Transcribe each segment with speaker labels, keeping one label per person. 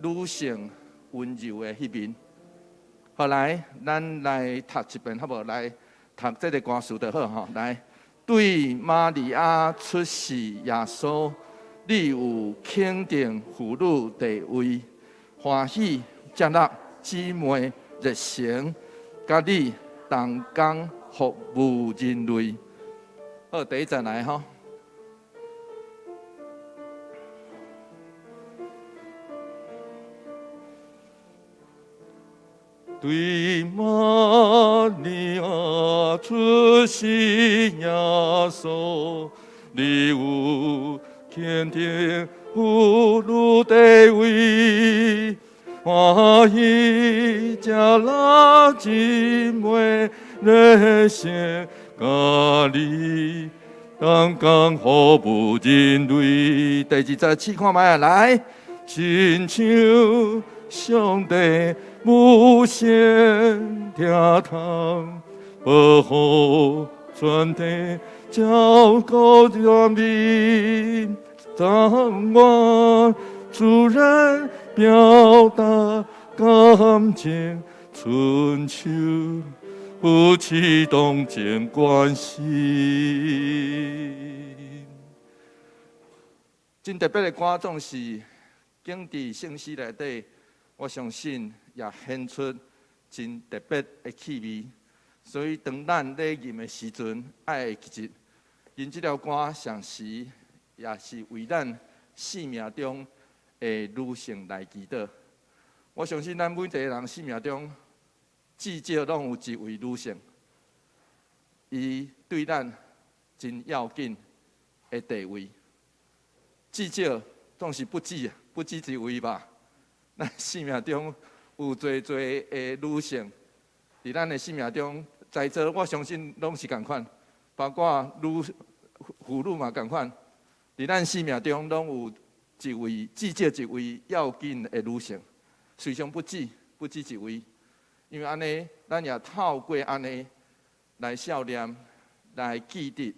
Speaker 1: 女性溫柔的彼面。後來，咱來讀一遍，好無？來讀這个歌詞就好吼。來，對瑪利亞出世耶穌，你有肯定婦女地位，歡喜接納姊妹熱誠，佮你同工服務人類。好，第一節來吼。對瑪利亞出世耶穌，你有肯定婦女地位，歡喜接納姊妹熱誠，佮你同工服務人類。第二節試看覓啊，來，親像上帝無限疼痛，保護全體，照顧全民，讚願主人表達感情，春秋夫妻動情關係。真特別的歌，總是經佇聖詩內底，我相信也顯出真特別的氣味。所以當咱咧吟的時陣，愛會記得，因這條歌同時也是為咱生命中的女性來祈禱。我相信咱每一個人生命中，至少攏有一位女性，伊對咱真要緊的地位。至少總是不止一位吧。咱生命中有濟濟的女性，佇咱的生命中，在座我相信攏是仝款，包括女婦女嘛仝款。佇咱生命中攏有一位，至少一位要緊的女性，雖然不止一位，因為按呢，咱也透過按呢來數念，來記得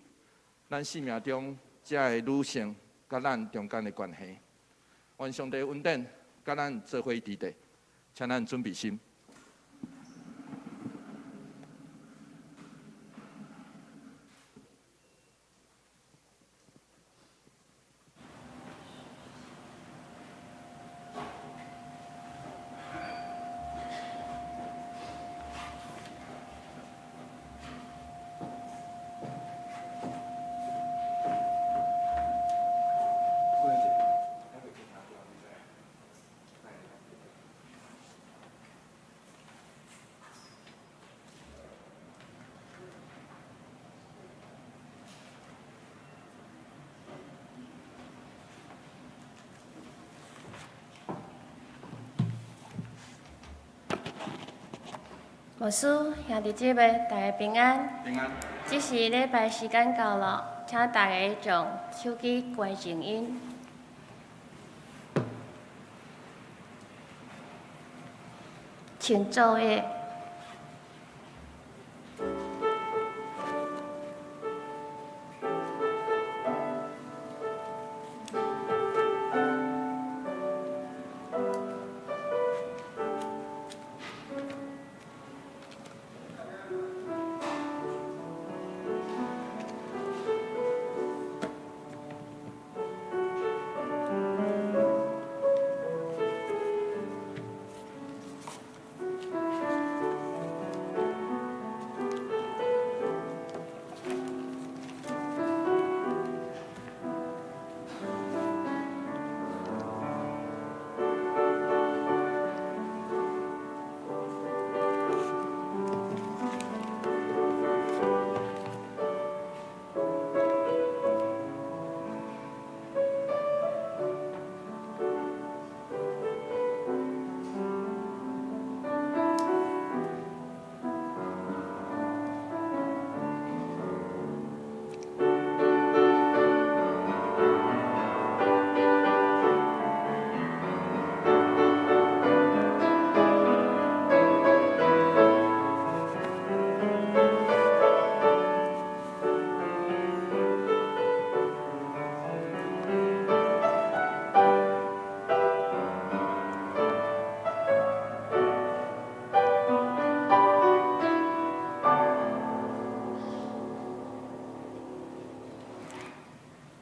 Speaker 1: 咱生命中這个女性佮咱中間的關係。願上帝恩典佮咱做伙佇佇，請咱準備心。
Speaker 2: 牧師，兄弟姊妹，大家平安。
Speaker 1: 平安。
Speaker 2: 這時禮拜時間到了，請大家將手機關靜音。請作業。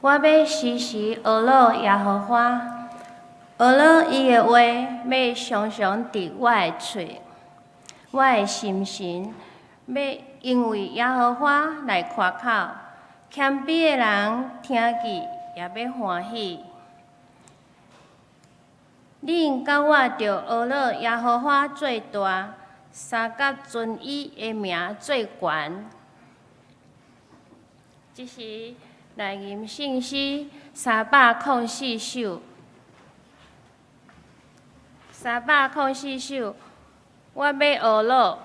Speaker 2: 我欲時時呵咾耶和華，呵咾伊的話欲常常佇我的喙，我的心神欲因為耶和華來誇口，謙卑的人聽見也欲歡喜。恁佮我著呵咾耶和華做大，相佮尊伊的名做懸。這時來吟聖詩304首，304首，我欲呵咾。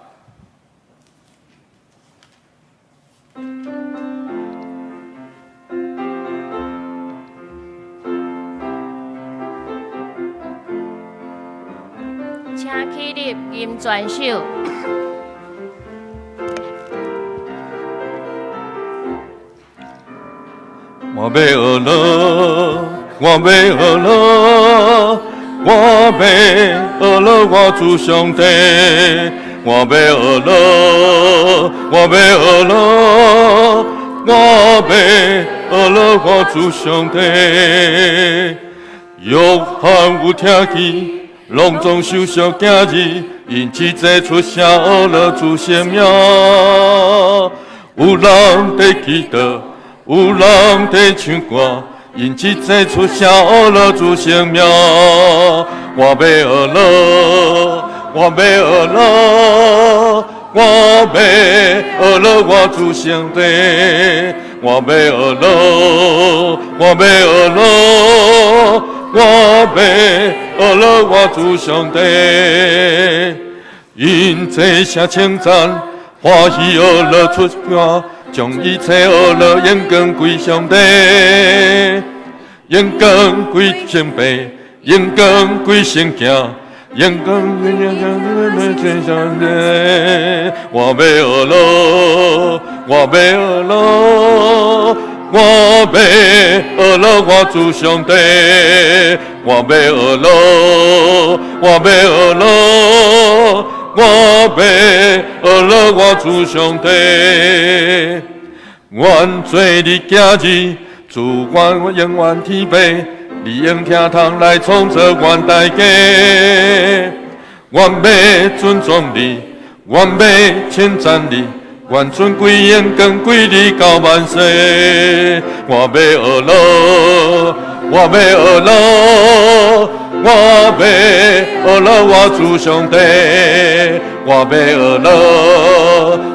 Speaker 2: 請起立吟全首。
Speaker 1: 我欲呵咾，我欲呵咾，我欲呵咾我主上帝。我欲呵咾，我欲呵咾，我欲呵咾我主上帝。约翰有聽見，攏總受小驚異，因這濟出聲呵咾主聖名。有人佇祈禱，有人佇唱歌，因這濟出聲呵咾主聖名。我欲呵咾，我欲呵咾，我欲呵咾我主上帝。我欲呵咾，我欲呵咾，我欲呵咾我主上帝。因這聲稱讚，歡喜呵咾出歌，將一切呵咾榮光歸上帝，榮光歸聖父，榮光歸聖子，榮光歸上帝。我欲呵咾，我欲呵咾，我欲呵咾我主上帝。我欲呵咾，我欲呵咾，我欲呵咾我主上帝。願做你囝兒，主阮永遠天父，你用聽通來創造阮大家。阮欲尊崇你，阮欲稱讚你，願尊貴榮光歸你到萬世。我欲呵咾，我欲呵咾，我欲呵咾我主上帝。我欲呵咾，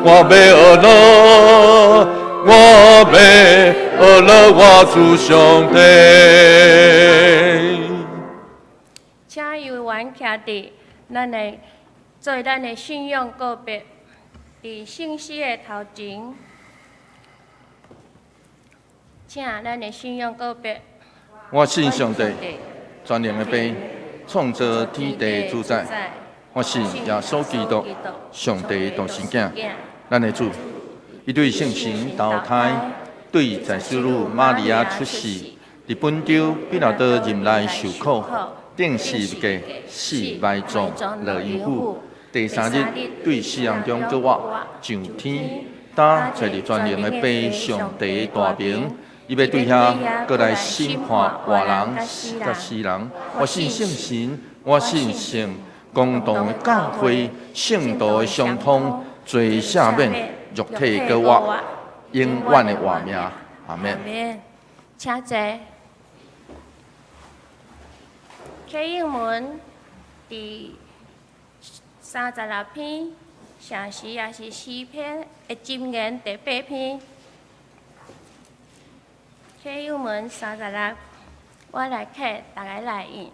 Speaker 1: 我欲呵咾，我欲呵咾我主上帝。
Speaker 2: 請有緣徛佇咱的做咱的信仰告別，佇聖詩的頭前，請咱的信仰告別。
Speaker 1: 我信上帝，全能的父，創造天地主宰。我信耶穌基督，上帝獨生囝，咱的主。伊對聖神投胎，對在使女瑪利亞出世，佇本丟彼拉多任內受苦，釘十字架，死埋葬，落陰府。第三日對死人中復活，上天，擔坐佇全能的父上帝的大爿。伊欲對遐閣來審判活人佮死人。我信聖神，我信聖公同的教會，聖徒的相通，罪赦免，肉體閣活，永遠的活命。阿們。
Speaker 2: 請坐。啟應文佇36篇，聖詩也是詩篇的箴言第八篇。啟應文36，我來客，逐家來應。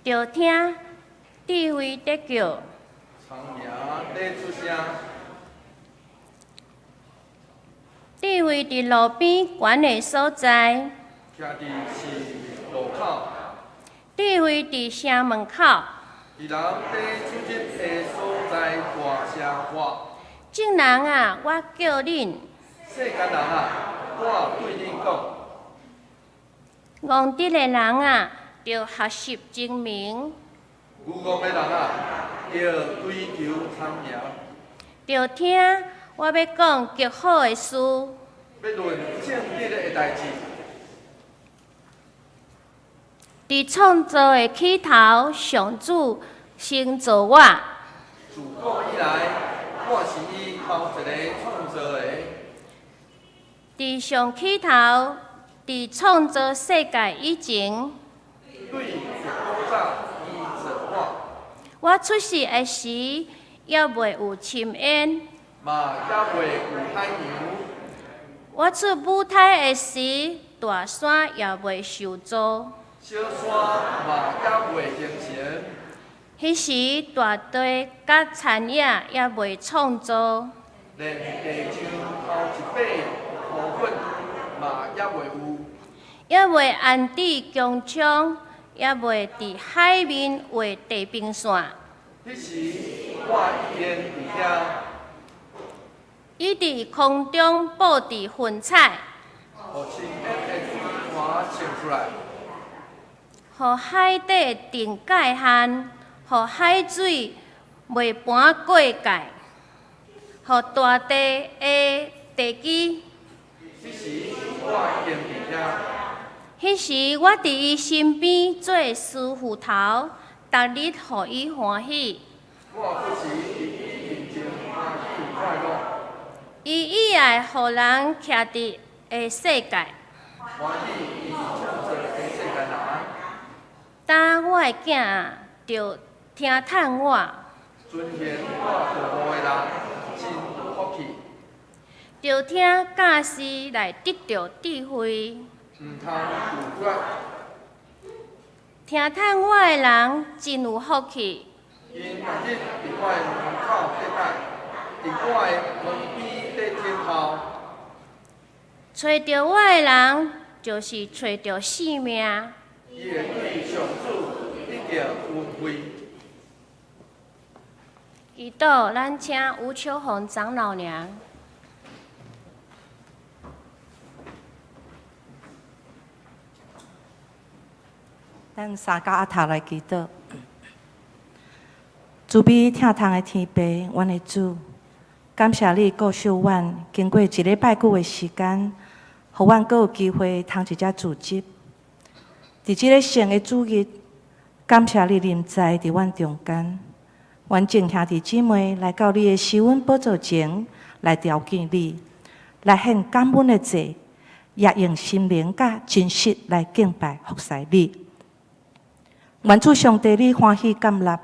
Speaker 2: 著聽智慧咧叫，
Speaker 1: 聰明咧出聲。
Speaker 2: 智慧佇路邊懸的所在，
Speaker 1: 徛佇市路口。
Speaker 2: 智慧佇城門口，
Speaker 1: 佇人咧出入的所在大聲喊。
Speaker 2: 眾人啊，我叫恁。
Speaker 1: 世間人啊，我對恁講。
Speaker 2: 戇直的人啊，著學習精明。
Speaker 1: 愚戇的人啊，著追求聰明。
Speaker 2: 著聽我欲講極好的事。
Speaker 1: 欲論正直的代誌。
Speaker 2: 佇創造的起頭，上主先造我。
Speaker 1: 自古以來，我是伊頭一個創造的。
Speaker 2: 佇上起頭，佇創造世界以前，
Speaker 1: 對古早伊造我。
Speaker 2: 我出世的時，猶未有深淵。
Speaker 1: 嘛猶未有海洋。
Speaker 2: 我出母胎的時，大山猶未受造。
Speaker 1: 小山嘛猶未形成。
Speaker 2: 彼時大地佮田野猶未創造。
Speaker 1: 連地上頭一塊塗粉嘛猶未有。
Speaker 2: 猶未安置穹蒼，猶未佇海面畫地平線。
Speaker 1: 彼時我已經佇遐。
Speaker 2: 伊佇空中布置雲彩。
Speaker 1: 予深淵的水泉衝出來。
Speaker 2: 予海底定界限，予海水袂盤過界，予大地的地基。
Speaker 1: 彼時我已經佇遐。
Speaker 2: 彼時我佇伊身邊做師傅頭，逐日予伊歡喜。
Speaker 1: 我不時佇伊面前歡喜快樂。
Speaker 2: 伊喜愛予人徛佇的世界。
Speaker 1: 歡喜伊創造的世界人。
Speaker 2: 當我的囝啊，著聽趁我。
Speaker 1: 遵行我道路的人真有福氣。
Speaker 2: 著聽教示來得著智慧。
Speaker 1: 毋通拒絕。
Speaker 2: 聽趁我的人真有福氣。
Speaker 1: 𪜶逐日佇我的門口等待，佇我的門邊咧等候。
Speaker 2: 揣著我的人，就是揣著性命。
Speaker 1: 伊會對上主得著恩惠。
Speaker 2: 祈禱，咱請吳秋紅長老娘。
Speaker 3: 咱三甲阿頭來祈禱。慈悲疼痛的天父，阮的主，感謝你顧惜阮，經過一禮拜久的時間，予阮閣有機會通一隻組織。佇這个聖的主日，感謝你臨在佇阮中間，阮眾兄弟姊妹來到你的施恩寶座前來朝見你，來獻感恩的祭，也用心靈佮真實來敬拜服侍你。願主上帝你歡喜甘納，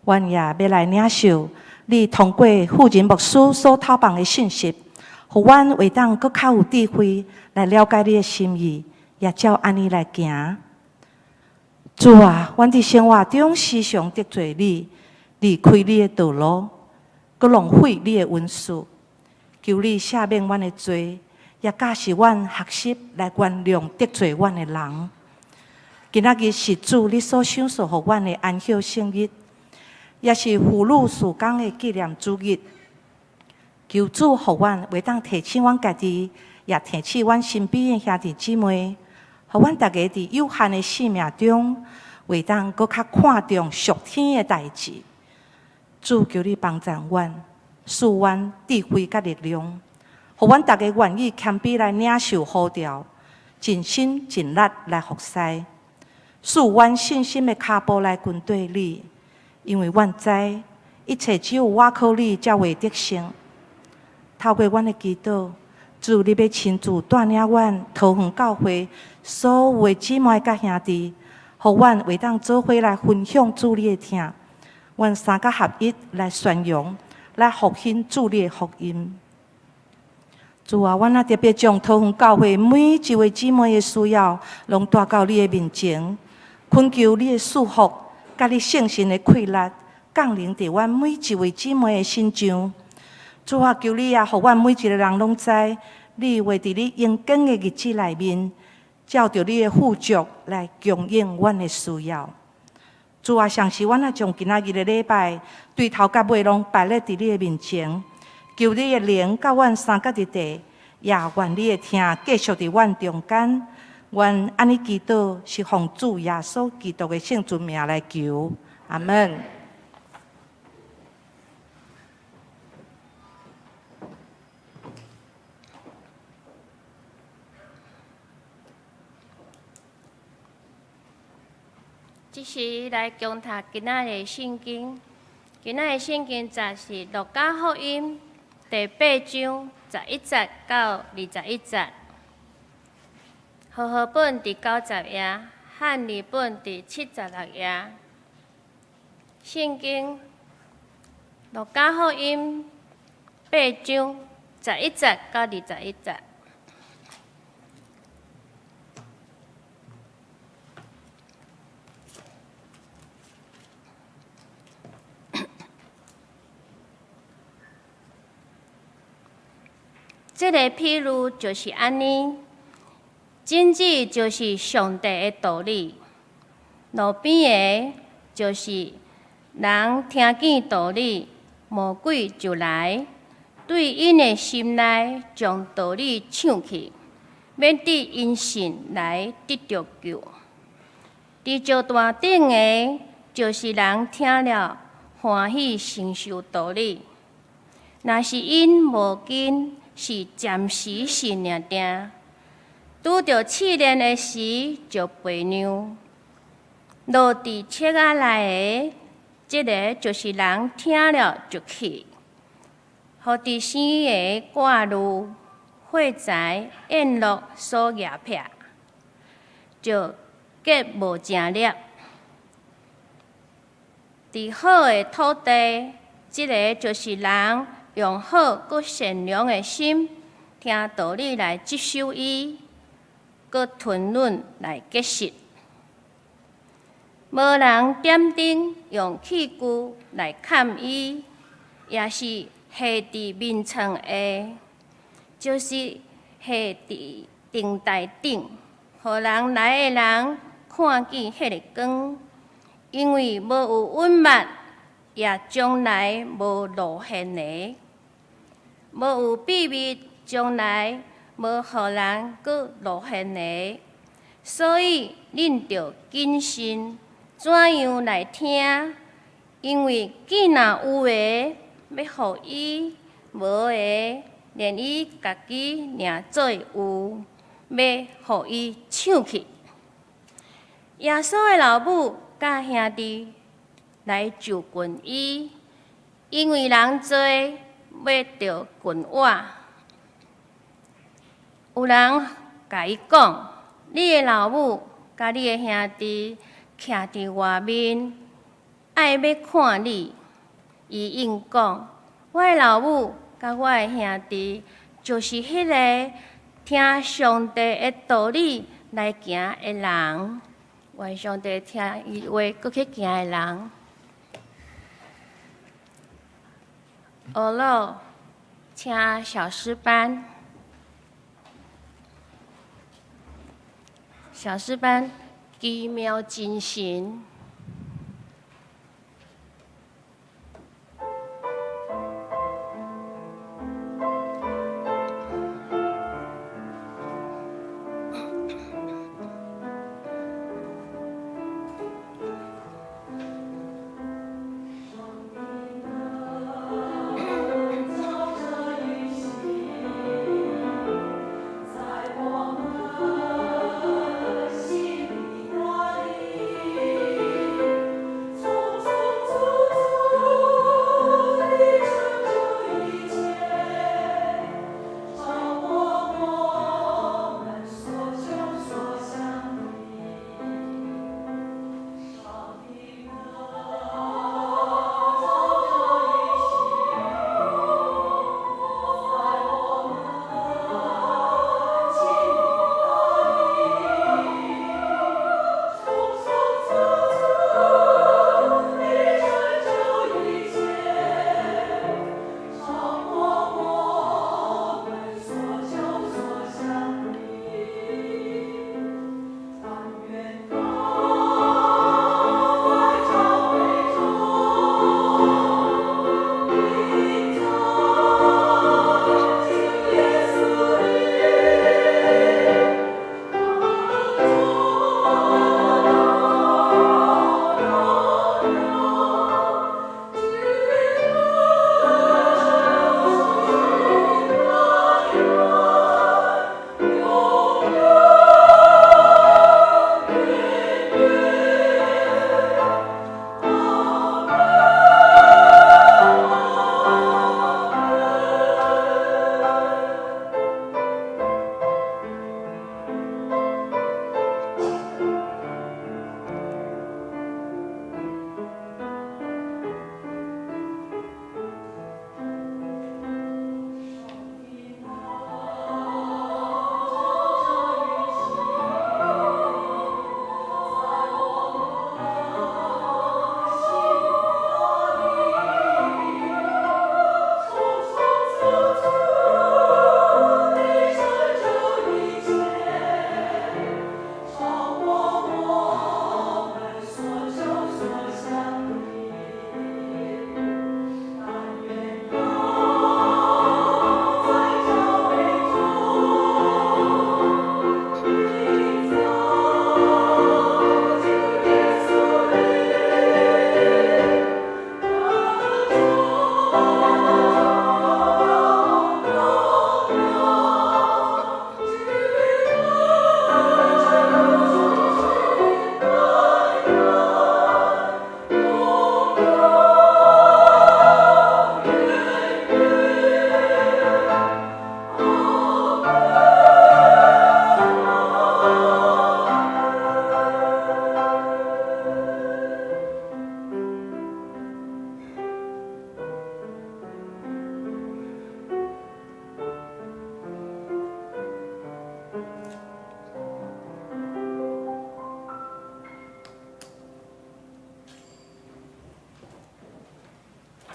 Speaker 3: 阮也欲來領受你通過婦人牧師所透放的信息，予阮會當閣較有智慧來了解你的心意，也照按呢來行。主啊，阮佇生活中時常得罪你，離開你的道路，閣浪費你的恩賜。求你赦免阮的罪，也教示阮學習來原諒得罪阮的人。今仔日是主你所賞賜予阮的安息聖日，也是婦女事工的紀念主日。求主予阮會當提醒阮家己，也提醒阮身邊的兄弟姊妹，予阮逐家佇有限的生命中，會當閣較看重屬天的代誌。主求你幫助阮，賜阮智慧佮力量，予阮逐家願意謙卑來領受呼召，盡心盡力來服侍，賜阮信心的跤步來跟綴你，因為阮知一切只有倚靠你才會得勝。透過阮的祈禱，主你欲親自帶領阮桃園教會所有的姊妹佮兄弟，予阮會當做伙來分享主你的疼，阮三甲合一來宣揚，來復興主你的福音。主啊，阮也特別將桃園教會每一位姊妹的需要，攏帶到你的面前，懇求你的祝福，佮你聖神的氣力降臨佇阮每一位姊妹的身上。主啊，求你也予阮每一个人攏知，你會佇你應許的日子內面，照著你的富足來供應阮的需要。主啊，上時阮也將今仔日的禮拜，對頭到尾攏擺咧佇你的面前，求你的靈佮阮相佮佇地，也願你的疼繼續佇阮中間。阮按呢祈禱，是奉主耶穌基督的聖尊名來求，阿門。
Speaker 2: 這時來恭讀今仔日的聖經。今仔日的聖經節是《路加福音》第八章11節到21節。和合本佇90頁，漢譯本佇76頁。聖經《路加福音》八章11節到21節。這个譬喻就是按呢，種子就是上帝的道理，路邊的，就是人聽見道理，魔鬼就來，對𪜶的心內將道理搶去，免得因信來得著救。佇石段頂的，就是人聽了歡喜承受道理，若是𪜶無根，是暫時性爾爾，拄著試煉的時就背娘。落佇刺仔內的，這个就是人聽了就去，予佇生的掛慮、貨財、宴樂所壓迫，就結無成粒。佇好的土地，這个就是人用好閣善良的心，聽道理來接受伊，閣吞忍來結實。無人點燈用器具來崁伊，也是下佇眠床下，就是下佇燈臺頂，予人來的人看見彼个光。因為無有隱瞞，也從來無露現的；無有秘密，從來無予人閣露現的。所以恁著謹慎，怎樣來聽？因為見若有的，欲予伊；無的，連伊家己認做有，欲予伊搶去。耶穌的老母佮兄弟來就近伊，因為人濟，欲著近倚。有人共伊講：你的老母佮你的兄弟徛佇外面，愛欲看你。伊應講：我的老母佮我的兄弟，就是彼个聽上帝的道理來行的人。願上帝聽伊話，閣去行的人。學老，請小詩班，小詩班奇妙真神。
Speaker 4: 在我們心裡那裡。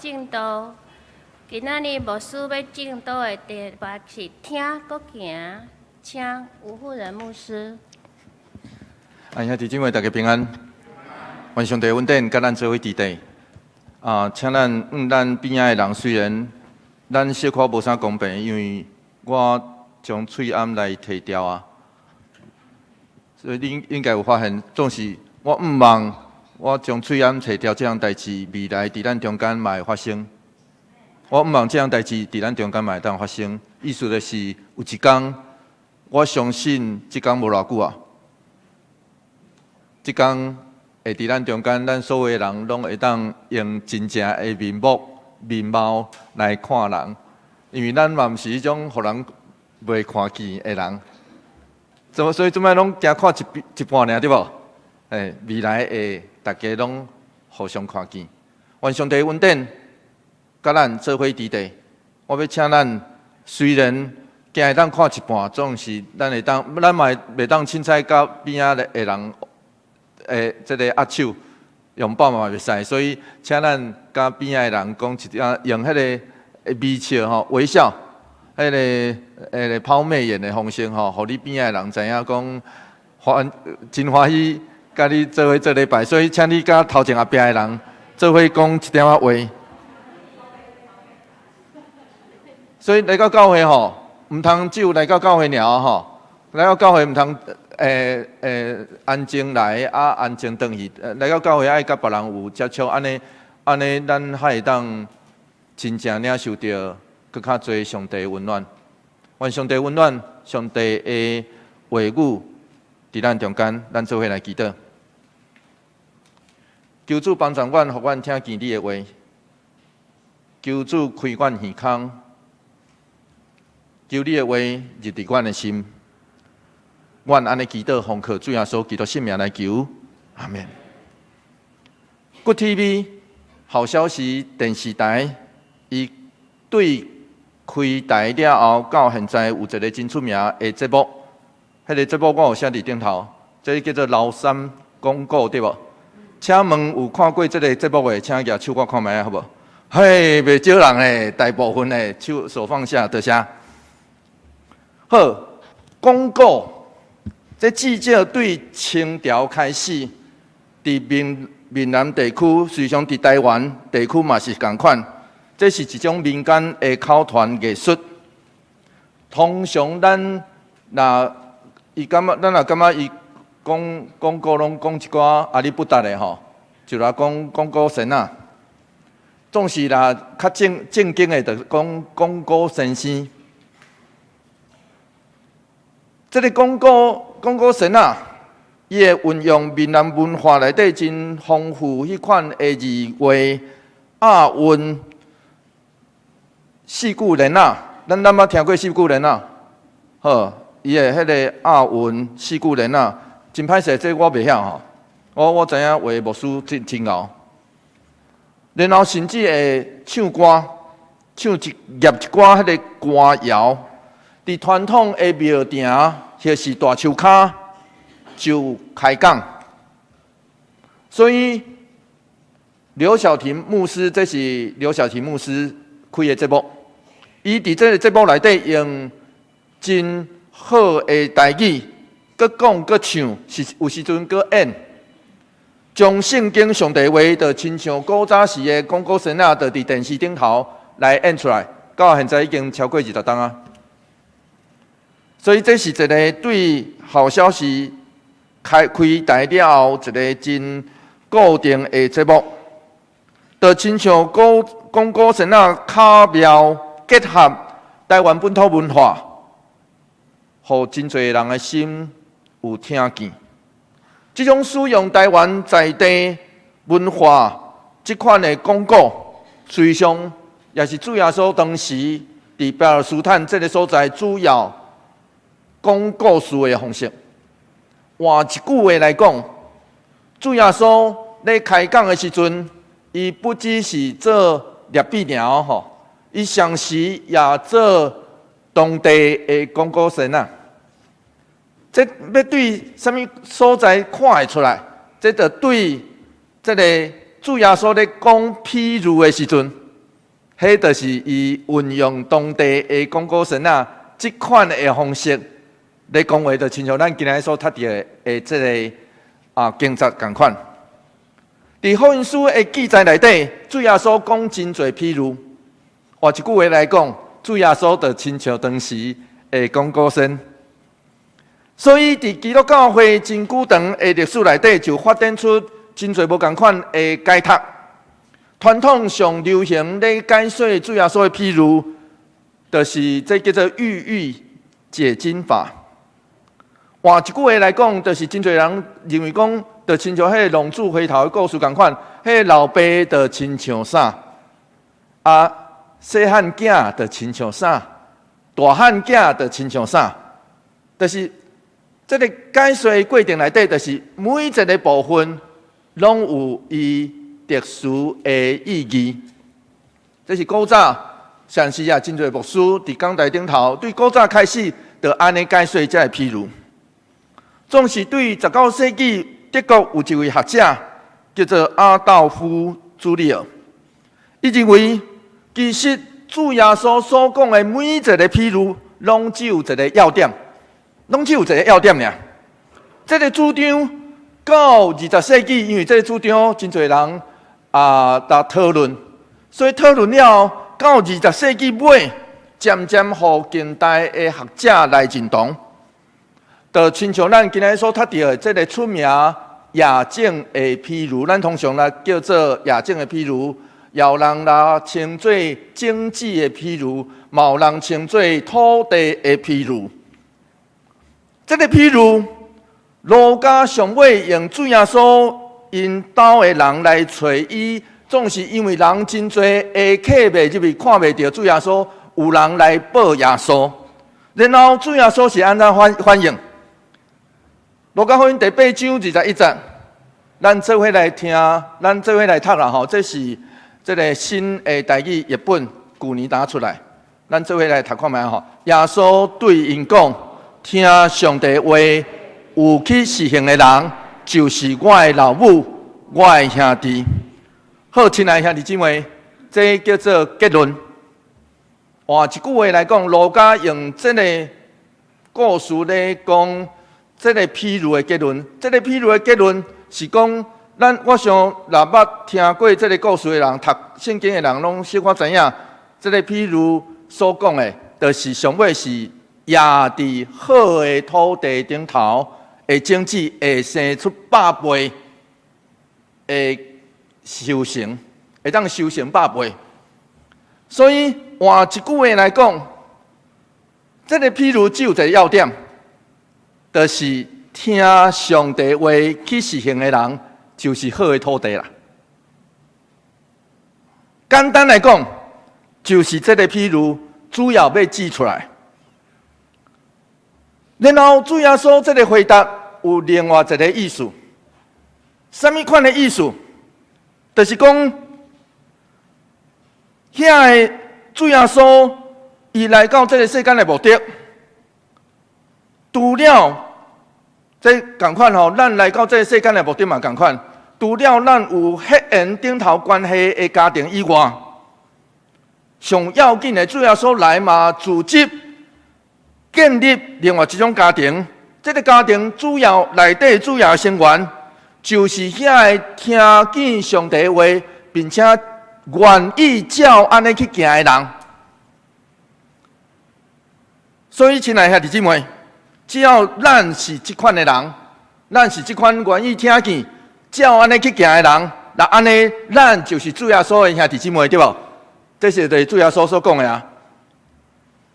Speaker 2: 證道。今仔日牧師欲證道的題目是聽閣行，請吳富仁牧師。
Speaker 1: 啊，兄弟姊妹，大家平安。願上帝恩典佮咱做伙佇底。啊，請咱咱邊仔的人，雖然咱小可無啥公平，因為我將喙罨來提掉啊，所以恁應該有發現，總是我毋望我將喙罨提掉這項代誌，未來佇咱中間嘛會發生。我毋望這項代誌佇咱中間嘛會當發生。意思就是有一工，我相信這工無偌久啊，這工會佇咱中間，咱所有的人攏會當用真正的面目、面貌來看人，因為咱嘛毋是彼種予人袂看見的人。怎麼所以這擺攏驚看一半爾對無？欸，未來會大家攏互相看見。願上帝恩典，佮咱做伙佇底。我欲請咱雖然驚會當看一半，總是咱會當，咱嘛袂當凊彩佮邊仔的人，欸，這个握手擁抱嘛袂使，所以請咱佮邊仔的人講一點，用彼个微笑吼，微笑，彼个拋媚眼的方式吼，予你邊仔的人知影講歡真歡喜，佮你做伙做禮拜，所以請你佮頭前後壁的人做伙講一點仔話。所以來到教會吼，毋通只有來到教會爾吼，來到教會毋通安靜來啊，安靜轉去。來到教會愛佮別人有接觸，按呢按呢，咱才會當真正領受著閣較濟上帝溫暖。願上帝溫暖，上帝的話語佇咱中間，咱做伙來祈禱。求主幫助阮，予阮聽見你的話。求主開阮耳孔，求你的話入佇阮的心。阮按呢祈禱，奉靠主耶穌基督聖名來求，阿們。Good TV 好消息電視台，伊對開台了後，到現在有一個真出名的節目，彼個節目我有寫佇頂頭，這個叫做老三講古，對無？請問有看過這個節目的，請舉手我看覓仔好無？嘿，袂少人咧，大部分的手手放下，多謝。好，講古，這至少對清朝開始，佇閩南地區，實際上佇台灣地區嘛是仝款。這是一種民間的口傳藝術。通常咱若伊感覺，咱若感覺伊講講古攏講一寡阿里不達的吼，就來講講古仙仔。總是若較正經的，就講講古先生。這个講古仙仔，伊會運用閩南文化內底真豐富彼款的字話押韻四句聯仔，咱捌聽過四句聯仔？好，伊的彼個押韻四句聯仔，真歹勢，這我袂曉吼。我知影有的牧師真真𠢕，然後甚至會唱歌，唱一吟一寡彼個歌謠，佇傳統的廟埕或是大樹跤就開講。所以劉曉婷牧師，這是劉曉婷牧師開的節目，伊佇這个節目內底用真好的台語，閣講閣唱，是有時陣閣演，將聖經上帝話，就親像古早時的講古仙仔，就佇電視頂頭來演出來，到現在已經超過20冬啊。所以這是一个對好消息開台了後一个真固定的節目，就親像講古仙仔巧妙結合台灣本土文化，予真濟人的心有聽見。這種使用台灣在地文化這款的講古，實際上也是主耶穌當時佇巴勒斯坦這个所在主要講故事的方式。換一句話來講，主耶穌咧開講的時陣，伊不只是做拉比爾吼，伊同時也做當地的講古仙仔。這欲對啥物所在看會出來？這就對這个主耶穌咧講譬喻的時陣，彼就是伊運用當地的講古仙仔這款的方式來講話，就親像咱今仔日所讀著的這个經節仝款。佇福音書的記載內底，主耶穌講真濟譬喻。換一句話來講，主耶穌就親像當時的講古仙。所以，佇基督教會真久長的歷史內底，就發展出真濟無仝款的解讀。傳統上流行咧解說主耶穌的譬喻，就是這叫做喻意解經法。換一句話來講，就是真濟人認為講，就親像彼个浪子回頭的故事仝款，彼个老爸就親像啥？細漢囝就親像啥？大漢囝就親像啥？就是這个解說的過程內底，就是每一个部分攏有伊特殊的意義。這是古早，上時啊，真濟牧師佇講台頂頭，對古早開始就按呢解說這个譬喻。總是對19世紀德國有一位學者叫做阿道夫·朱利爾，伊認為其實主耶穌所講的每一个譬喻，攏只有一个要點，攏只有一个要點爾。這个主張到20世紀，因為這个主張真濟人來討論，所以討論了後，到20世紀尾，漸漸予近代的學者來認同。就親像咱今仔日所讀著的這个出名夜種的譬喻，咱通常來叫做夜種的譬喻，也有人來稱做種子的譬喻，嘛有人稱做土地的譬喻。這个譬喻，路加上尾用主耶穌𪜶兜的人來揣伊，總是因為人真濟會客袂入去，看袂著主耶穌，有人來報耶穌，然後主耶穌是按怎反應？路加福音第八章21節，咱做伙來聽，咱做伙來讀啦吼。這是這个新的台語譯本，舊年打出來，咱做伙來讀看覓吼。耶穌對𪜶講：聽上帝話，有去實行的人，就是我的老母，我的兄弟。好，親愛兄弟姊妹，這叫做結論。換一句話來講，路加用這个故事來講。這个譬喻的結論，這个譬喻的結論是講，咱我想若捌聽過這个故事的人，讀聖經的人，攏小可知影，這个譬喻所講的，就是上尾是壓佇好的土地頂頭的種子會生出百倍的收成，會當收成百倍。所以換一句話來講，這个譬喻只有一个要點。就是聽上帝話去實行的人，就是好的土地啦。簡單來講，就是這个譬喻主要欲指出來。然後主耶穌這个回答有另外一个意思，啥物款的意思？就是講，遐个主耶穌伊來到這个世間的目的，除了這仝款吼，咱來到這个世間的目的嘛仝款，除了咱有血緣頂頭關係的家庭以外，上要緊的主耶穌來嘛，組織建立另外一種家庭。這个家庭主要內底主要成員，就是遐个聽見上帝話，並且願意照按呢去行的人。所以，親愛兄弟姊妹，只要咱是這款的人，咱是這款願意聽見、照按呢去行的人，那按呢，咱就是主耶穌的兄弟姊妹，對無？這是對主耶穌所講的啊。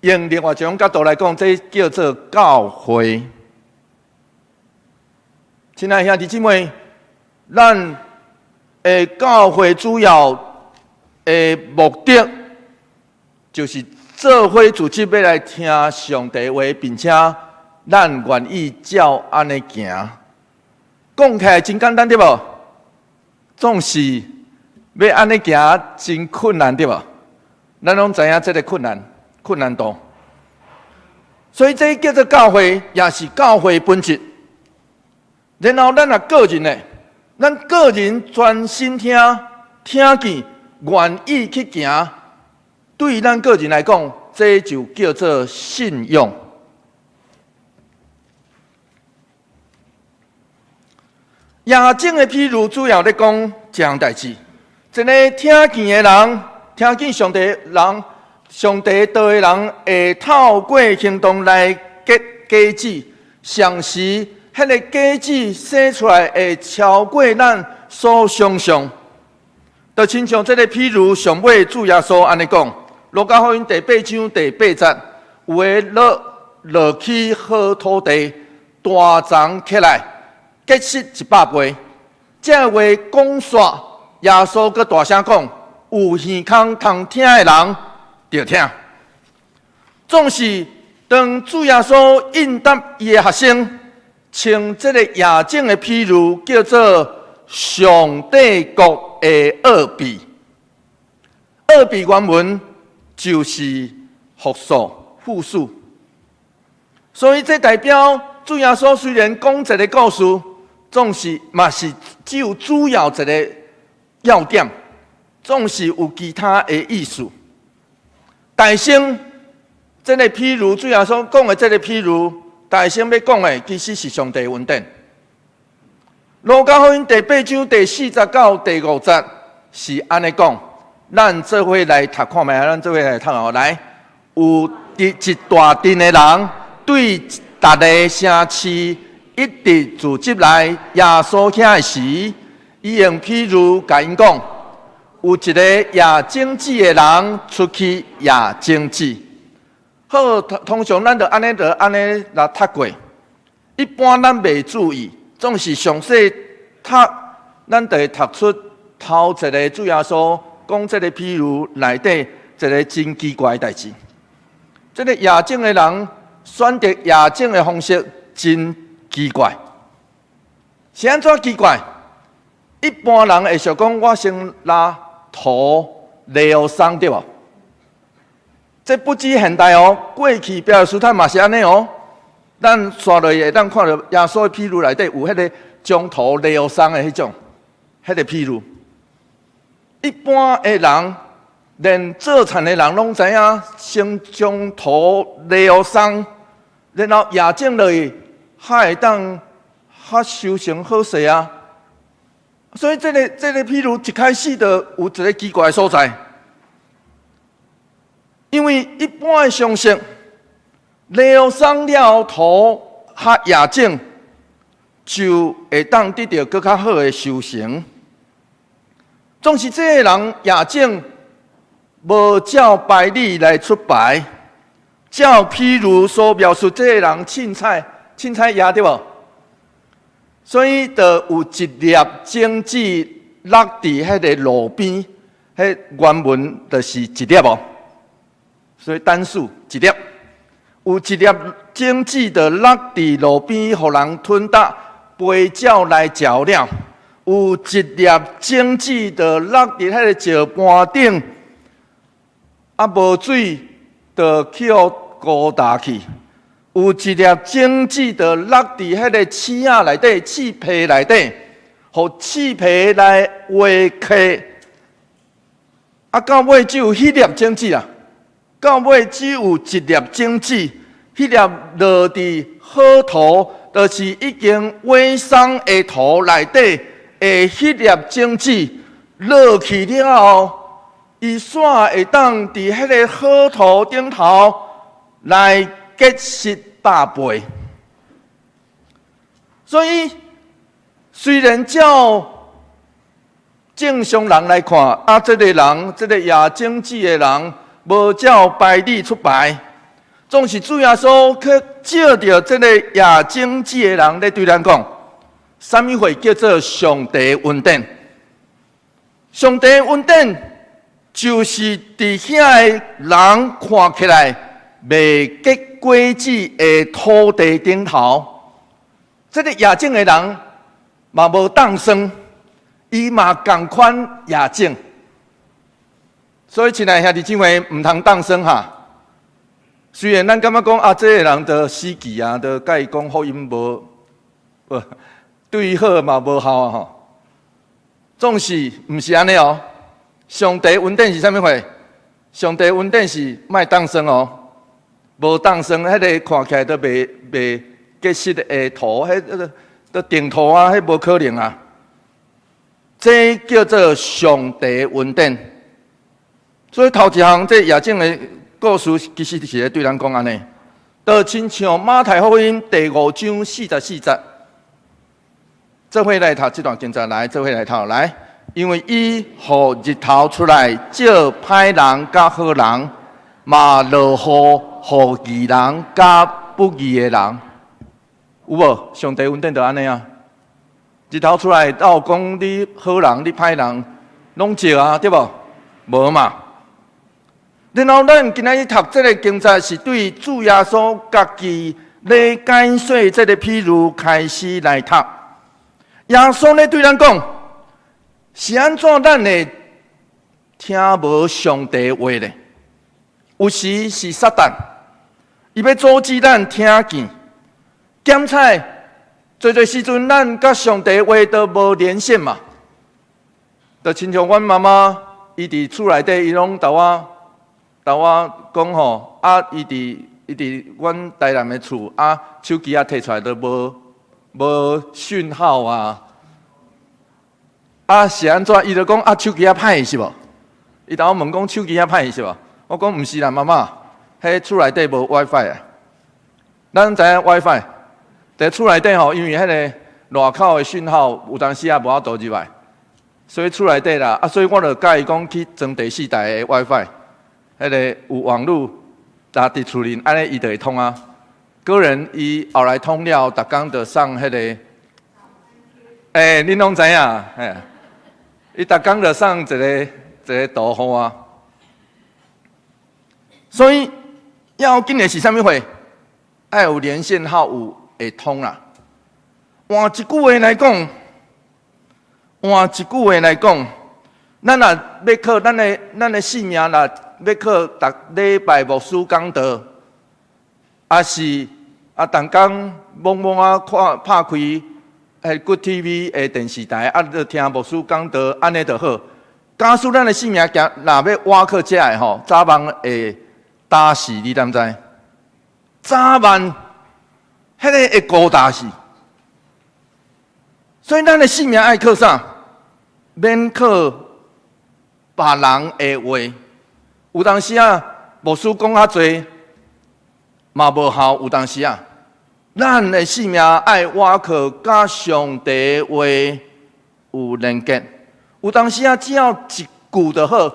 Speaker 1: 用另外一種角度來講，這叫做教會。親愛兄弟姊妹，咱的教會主要的目的，就是做伙組織欲來聽上帝話，並且咱願意照按呢行。講起來真簡單，對無？總是欲按呢行真困難，對無？咱攏知影這个困難，困難度。所以這叫做教會，也是教會本質。然後咱若個人呢，咱個人專心聽，聽見，願意去行，對咱個人來講，這就叫做信仰。夜種的譬喻主要咧講一項代誌，一个聽見的人，聽見上帝人，上帝道的人，會透過行動來結果子，同時，彼个果子生出來會超過咱所想像。就親像這个譬喻上尾主耶穌按呢講，路加福音第八章第八節，有的落落去好土地，大長起來，結實100倍。這話講煞，耶穌閣大聲講：有耳孔通聽的人，著聽。總是當主耶穌應答伊的學生，稱這个夜種的譬喻叫做上帝國的奧秘。奧秘原文就是複數、複數，所以這代表主耶穌雖然講一个故事，總是嘛是只有主要一个要點，總是有其他的意思。大聲，這个譬喻主耶穌講的這个譬喻，大聲欲講的其實是上帝恩典。路加福音第八章第四節到第五節是按呢講，咱做伙來讀看覓，咱做伙來讀哦。來，有佇一大陣的人對逐个城市一直聚集來耶穌遐的時，伊用譬喻共𪜶講，有一个撒種子的人出去撒種子。好，通常咱就按呢就按呢來讀過，一般咱袂注意，總是詳細讀，咱就會讀出頭一个主耶穌講這个譬喻內底一个真奇怪的代誌。這个撒種的人選擇撒種的方式真奇怪，是按怎奇怪？一般人會想講，我先拉土犁鬆對無？這不止現代哦，過去巴勒斯坦嘛是按呢哦。咱紲落去會當看著耶穌的譬喻內底有彼个將土犁鬆的彼種，彼个譬喻。一般的人，連做田的人攏知影，先將土犁鬆，然後撒種落去，較會當較收成好勢啊。所以這个譬喻一開始就有一个奇怪的所在，因為一般的常識，犁鬆了土較撒種，就會當得著閣較好的收成。總是這个人撒種，無照排例來出牌，照譬喻所描述，這个人凊彩凊彩撒對無？所以就有一粒種子落佇彼个路邊，彼原文就是一粒哦。所以單數一粒，有一粒種子就落佇路邊，予人吞踏，飛鳥來食了。有一粒種子就落佇彼个石盤頂，啊，無水就去予孤焦去。有一粒種子就落佇彼个刺仔內底，刺皮內底，予刺皮來挖開。啊，到尾只有彼粒種子啊！到尾只有一粒種子，彼粒落佇好土，就是已經萎鬆的土內底的彼粒種子落去了後，伊煞會當佇彼个好土頂頭來結實百倍。所以，雖然照正常人來看，啊，這个人，這个撒種子的人，無照排例出牌，總是主耶穌去借著這个撒種子的人咧對咱講，啥物貨叫做上帝恩典？上帝恩典就是佇遐个人看起來袂結果子的土地頂頭，這个撒種的人嘛無當生，伊嘛仝款撒種。所以，親愛兄弟姊妹，毋通當生哈。雖然咱感覺講啊，這个人就死記啊，就共伊講福音無，無對伊好嘛無效啊吼。總是毋是按呢哦。上帝恩典是啥物貨？上帝恩典是莫凍霜哦，無凍霜，彼个看起來都袂結實的土，彼個都定土啊，彼無可能啊。這叫做上帝恩典。所以頭一項這夜景的故事，其實是咧對咱講按呢。就親像馬太福音第五章四十四節，做伙來讀這段經節來，做伙來讀來。因為伊予日頭出來照歹人佮好人，嘛落雨予義人佮不義的人，有無？上帝恩典就按呢啊！日頭出來，有講你好人，你歹人，攏照啊，對無？無嘛。然後咱今仔日讀這个經節，是對主耶穌家己咧解說這个譬喻開始來讀。耶穌咧對咱講，是按怎咱會聽無上帝話咧？有時是撒旦，伊欲阻止咱聽見。檢採，濟濟時陣咱佮上帝話都無連線嘛。就親像阮媽媽，伊佇厝內底，伊攏共我講吼，啊，伊佇阮台南的厝，啊，手機仔提出來都無訊號啊。啊，是按怎？伊就講啊，手機仔歹是無？伊共我問講手機仔歹是無？我講毋是啦，媽媽，彼厝內底無 WiFi 啊。咱知影 WiFi，佇厝內底吼，因為彼个外口的訊號有當時仔無法度入來，所以厝內底啦，啊，所以我就佮伊講去裝第四台的 WiFi，彼个有網路，若佇厝裡按呢伊就會通啊。果然伊後來通了，逐工就送彼个，欸，恁攏知影，嘿，伊逐工就送一个一个圖予我。所以要緊的是啥物貨？愛有連線號有會通啦。換一句話來講，換一句話來講，咱若欲靠咱的性命，若欲靠逐禮拜牧師講道，抑是啊，逐工懵懵啊看拍開彼 Good TV 的電視台，啊，就聽牧師講道，按呢就好。假使咱的性命行，若欲倚靠這个吼，早晚會焦死，你敢知？早晚彼个會孤單死。所以咱的性命愛靠啥？免靠別人的話。有當時啊，牧師講較濟嘛無效。有當時啊，咱的性命愛倚靠佮上帝話有連結。有當時啊，只要一句就好，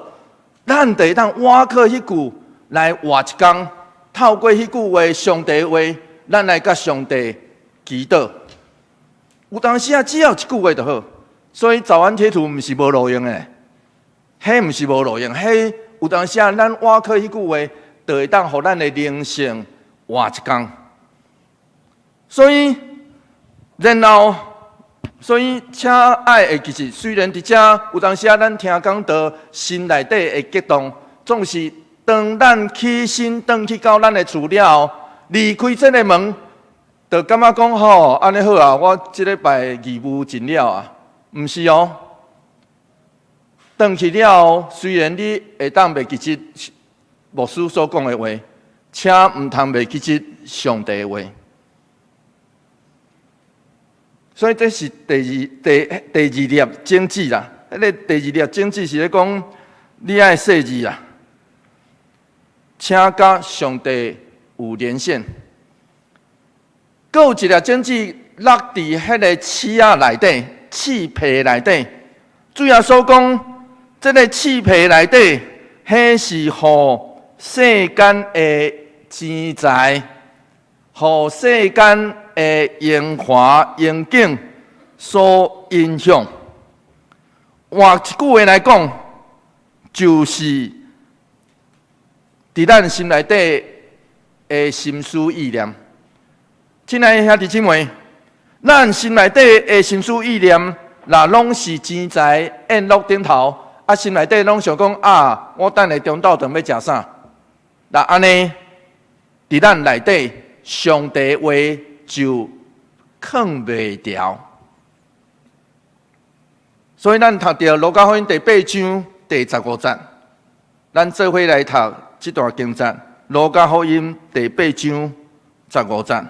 Speaker 1: 咱就會當倚靠彼句來活一工。透過彼句話，上帝話，咱來佮上帝祈禱。有當時啊，只要一句話就好。所以早安貼圖毋是無路用的，彼毋是無路用，彼有當時啊，咱倚靠彼句話，就會當予咱的靈性活一工。所以，然後，所以，請愛會記得，雖然佇遮有當時啊，咱聽講道，心內底會激動，總是當咱起身轉去到咱的厝了後，離開這个門，就感覺講吼，按呢好啊，我這禮拜義務盡了啊，毋是哦。轉去了後，雖然你會當袂記得牧師所講的話，請毋通袂記得上帝的話。所以這是第二粒種子啦。彼个第二粒種子是咧講，你愛細膩啦，請佮上帝有連線。閣有一粒種子落佇彼个刺仔內底，刺皮內底。主耶穌講，這个刺皮內底，彼是予世間的錢財，予世間的榮華榮景所影響。換一句話來講，就是佇咱心內底的心思意念。親愛的兄弟姊妹，咱心內底的心思意念，若攏是錢財宴樂頂頭，啊，心內底攏想講啊，我等下中晝頓欲食啥？若按呢，佇咱內底，上帝話就囥袂牢。所以咱讀著路加福音第八章第十五節，咱做伙來讀這段經節，《路加福音》第八章十五節。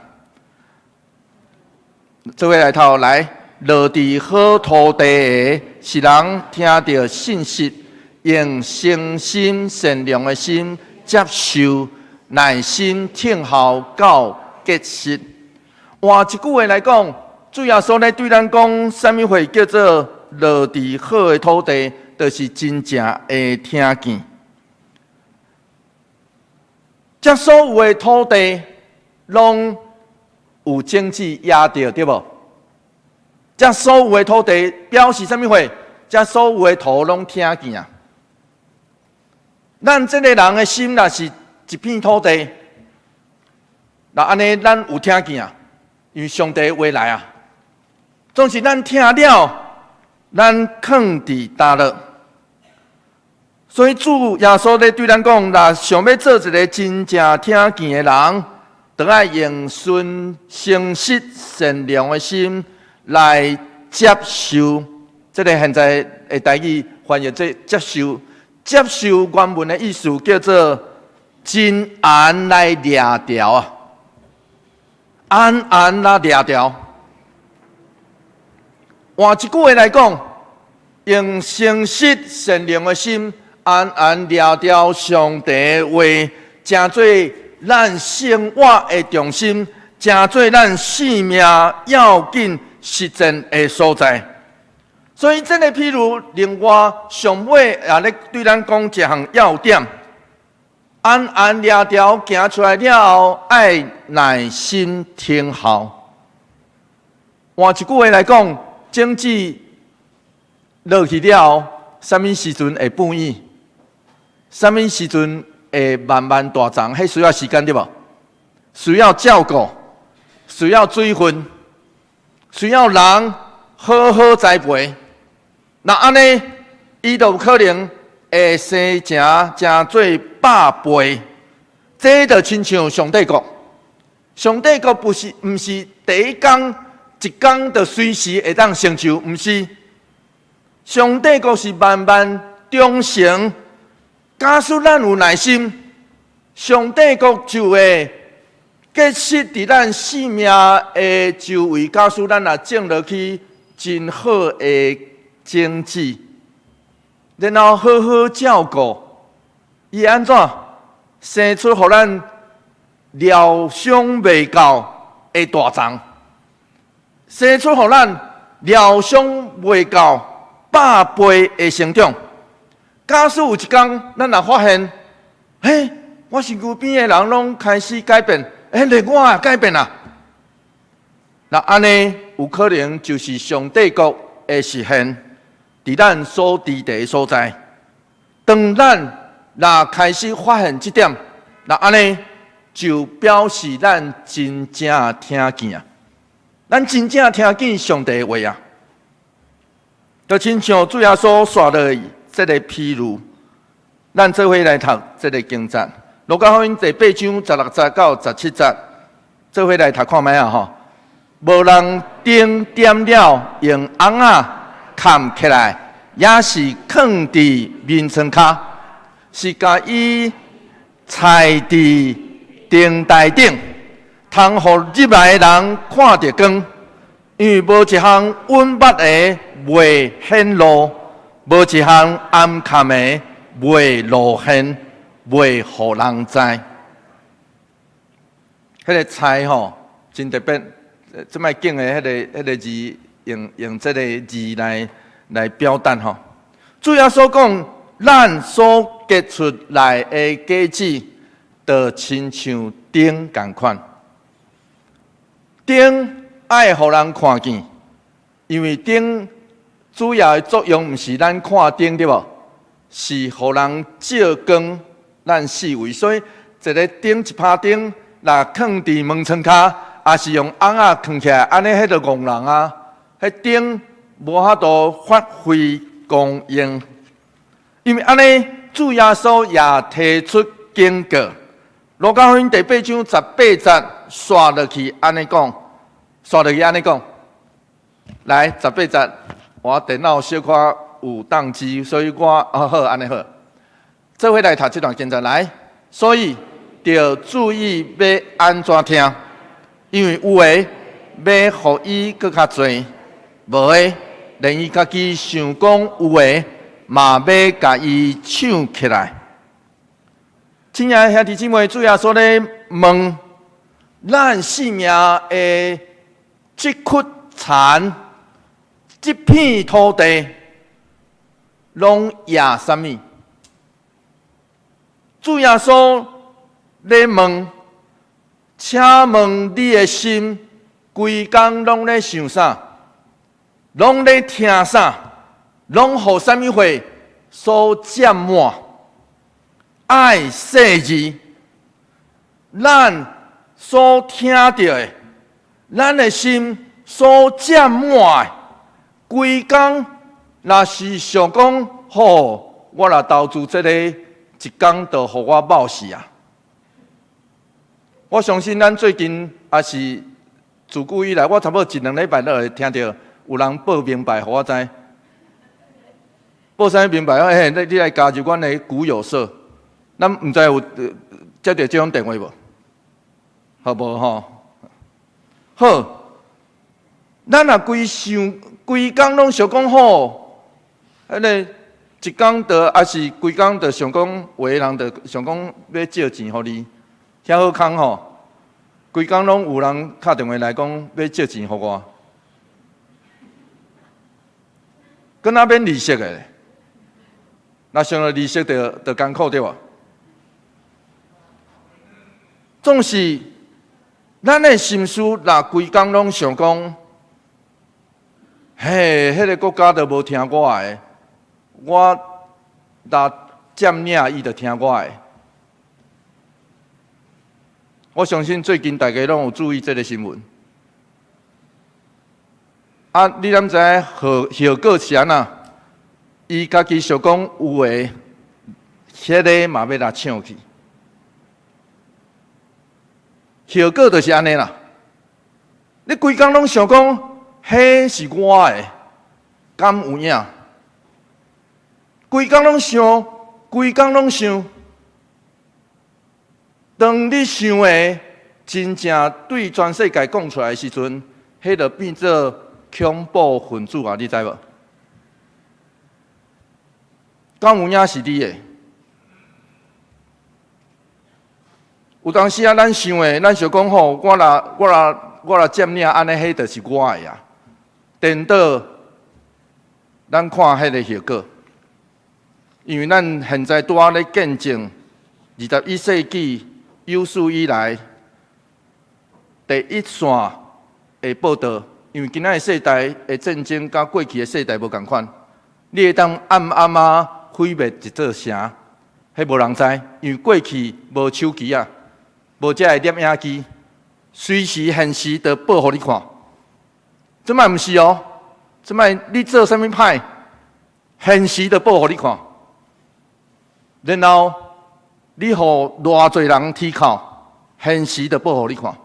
Speaker 1: 做伙來讀來，落佇好土地的是人聽著信息，用誠心善良的心接受，耐心聽候到結實。換一句話來講，主耶穌咧對咱講，啥物貨叫做落佇好的土地，就是真正會聽見。這所有的土地，攏有種子壓著，對無？這所有的土地表示啥物貨？這所有的土攏聽見啊！咱這个人的心若是一片土地，那按呢，咱有聽見啊？因為上帝話來啊，總是咱聽了，咱囥佇焦落。所以主耶穌咧對咱講，若想欲做一个真正聽見的人，著愛用純誠實善良的心來接受。這个現在的台語翻譯做接受，接受原文的意思叫做真絚來掠牢啊，絚絚來掠牢。換一句話來講，用誠實善良的心，絚絚掠牢上帝的話，成做咱生活的重心，成做咱性命要緊實踐的所在。所以，這个譬喻另外上尾也咧對咱講一項要點：絚絚掠牢行出來了後，愛耐心聽候。換一句話來講，種子落去了後，啥物時陣會變異？啥物時陣會慢慢大叢？彼需要時間對無？需要照顧，需要水分，需要人好好栽培。若按呢，伊就有可能會生成成做百倍。這就親像上帝國。上帝國不是毋是第一工一工就隨時會當成就，毋是。上帝國是慢慢長成。假使咱有耐心，上帝國就會結實佇咱生命的周圍。假使咱若種落去真好的種子，然後好好照顧，伊會按怎生出予咱料想袂到的大叢，生出予咱料想袂到百倍的成長。假使有一工，咱若發現，嘿，我身軀邊的人攏開始改變，欸，連我也改變啊！那按呢，有可能就是上帝國的實現，佇咱所佇的所在。當咱若開始發現這點，那按呢，就表示咱真正聽見啊！咱真正聽見上帝的話啊！就親像主耶穌紲落這个譬喻，咱做伙來讀這个經節，路加福音第八章十六節到十七節，做伙來讀看覓啊吼！無人燈點了用甕仔崁起來，抑是囥佇眠床跤，是共伊踩佇燈臺頂，通予入來的人看著光。因為無一項隱密的袂顯露，無一項暗崁的袂露現，袂予人知。彼个菜吼真特別，這擺景的彼个字，用這个字來表達吼。主耶穌講，咱所結出來的果子，就親像燈仝款。燈愛予人看見，因為燈主要的作用毋是咱看燈對無？是予人照光咱四圍。所以一个燈一拍燈，若囥佇門窗跤，抑是用甕仔囥起來，按呢彼就戇人啊！彼燈無法度發揮功用，因為按呢，主耶穌也提出警告。路加福音第八章十八節，紲落去按呢講，紲落去按呢講。來，十八節，我電腦小可有當機，所以我啊好按呢好。做伙來讀這段經節來，所以著注意欲按怎聽，因為有的欲予伊閣較濟，無的連伊家己想講有的，嘛欲共伊搶起來。親愛的兄弟姊妹，主耶穌咧問咱性命的這窟田、這片土地，攏掖啥物？主耶穌咧問，請問你的心，規工攏咧想啥？攏咧聽啥？攏予啥物貨所佔滿？愛細膩，咱所聽著的，咱的心所佔滿的，規工若是想講，好，我若投資這個，一工就予我冒死啊！我相信咱最近也是自古以來，我差不多一兩禮拜都會聽著有人報明牌予我知，報啥物明牌？欸，你來加入阮的股友社，咱毋知有接著這種電話無？好無吼？好，咱若規想規工攏想講好，彼个一工就抑是規工就想講，有的人就想講欲借錢予你，遐好康吼，規工攏有人敲電話來講欲借錢予我，閣若免利息的，若想著利息就艱苦對無？總是咱的心思若規工攏想講，嘿，彼個國家都無聽我的，我若佔領伊就聽我的。我相信最近大家攏有注意這个新聞。啊，你敢知影後果是按怎？伊家己想講有的，彼个嘛欲來搶去。後果就是按呢啦。你規工攏想講，彼是我的，敢有影？規工攏想，規工攏想。當你想的真正對全世界講出來的時陣，彼就變做恐怖分子啊！你知無？敢有影是你的？有當時啊，咱想的，咱想講吼，我若佔領按呢，彼就是我的啊。顛倒，咱看彼个後果，因為咱現在拄仔咧見證21世紀有史以來第一線的報道。因為今仔的世代的戰爭，佮過去的世代無仝款。你會當暗暗仔毀滅一座城，彼無人知，因為過去無手機啊，無這个攝影機，隨時現時就報予你看。這擺毋是哦，這擺你做啥物歹，現時就報予你看。然後你予偌濟人铁口，現時就報予你看。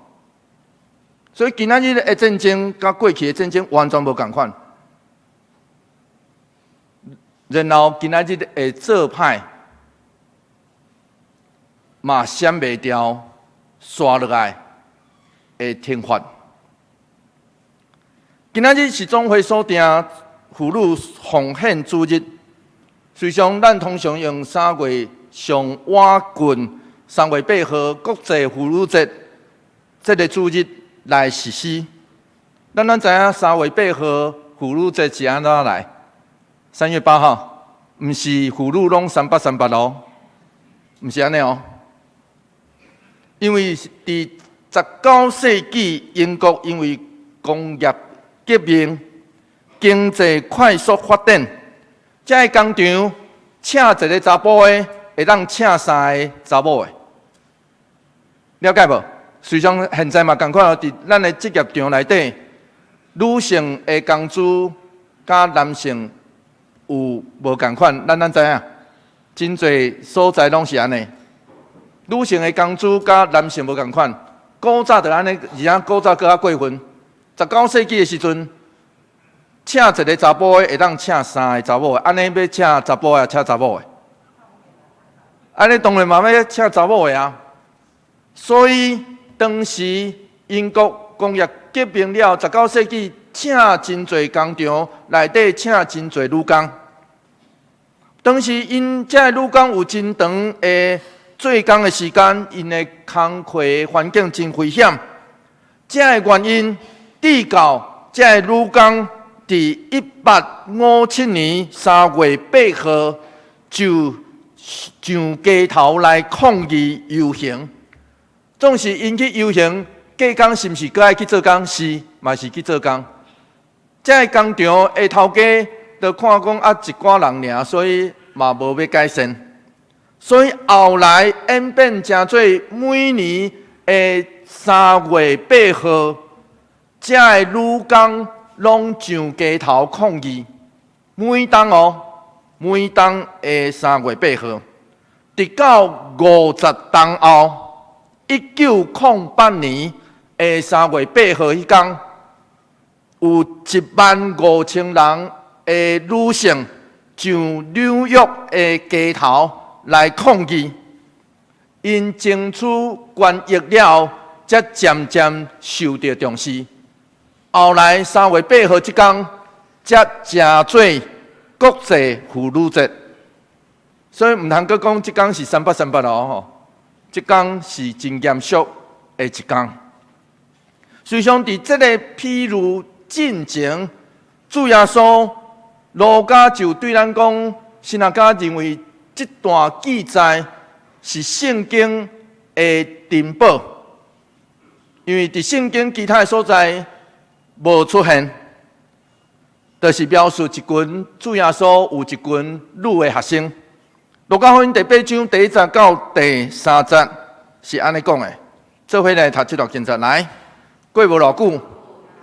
Speaker 1: 所以今仔日的戰爭，佮過去的戰爭完全無仝款。然後今仔日的做歹，嘛閃袂牢，紲落來的懲罰。今仔日是總會所定婦女奉獻主日，雖然咱通常用三月上晚近3月8號國際婦女節這个主日來實施。咱知影三月八號婦女節是按怎來？3月8號，毋是婦女攏三八三八哦，毋是按呢哦。因為佇19世紀，英國因為工業革命，經濟快速發展，這个工廠請一个查埔的，會當請三个查某的，了解無？實際上現在嘛仝款，佇咱的職業場內底，女性的工資佮男性有無仝款？咱知影，真濟所在攏是按呢。女性的工資佮男性無仝款，古早就按呢，而且古早閣較過分。19世紀的時陣，請一个查埔的會當請三个查某的，按呢欲請查埔的，請查某的？按呢當然嘛欲請查某的啊。所以當時英國工業革命了，19世紀請真濟工廠內底請真濟女工。當時𪜶這个女工有真長的做工的時間，𪜶的工課環境真危險。這个原因，直到這个女工佇1857年3月8號就上街頭來抗議遊行。總是𪜶去遊行，隔工是毋是閣愛去做工？是，嘛是去做工。這个工廠的頭家就看講啊，一寡人爾，所以嘛無欲改善。所以後來演變成做每年的三月八號，這个女工攏上街頭抗議。每冬哦，每冬的三月八號，直到50冬後，1908年的三月八號彼工，有1萬5千人的女性上紐約的街頭來抗議，𪜶爭取權益了後，才漸漸受著重視。後來三月八號這工，才成做國際婦女節。所以毋通閣講這工是三八三八哦，吼，這工是真嚴肅的一工。事實上，佇這個譬喻進前，主耶穌路加就對咱講，神學家認為這段記載是聖經的珍寶，因為佇聖經其他的所在無出現，就是描述一群主耶穌有一群女的學生。路加福音第八章第一節到第三節是按呢講的，做伙來讀這段經節來。過無偌久，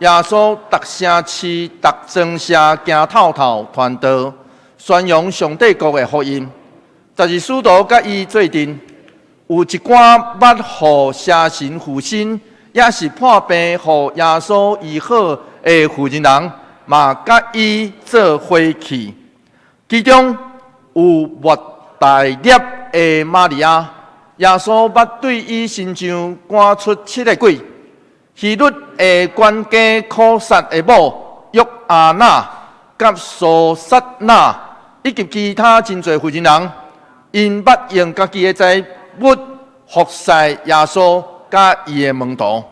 Speaker 1: 耶穌逐城市、逐莊社行透透傳道，宣揚上帝國的福音。12使徒佮伊做陣，有一寡捌予邪神附身，也是破病予耶穌醫好的婦人人，嘛佮伊做伙去。其中有抹大拉的瑪利亞，耶穌捌對伊身上趕出七个鬼。希律的管家苦撒的某約阿納，佮蘇撒納，以及其他真濟婦人人，𪜶捌用家己的財物服侍耶穌佮伊的門徒。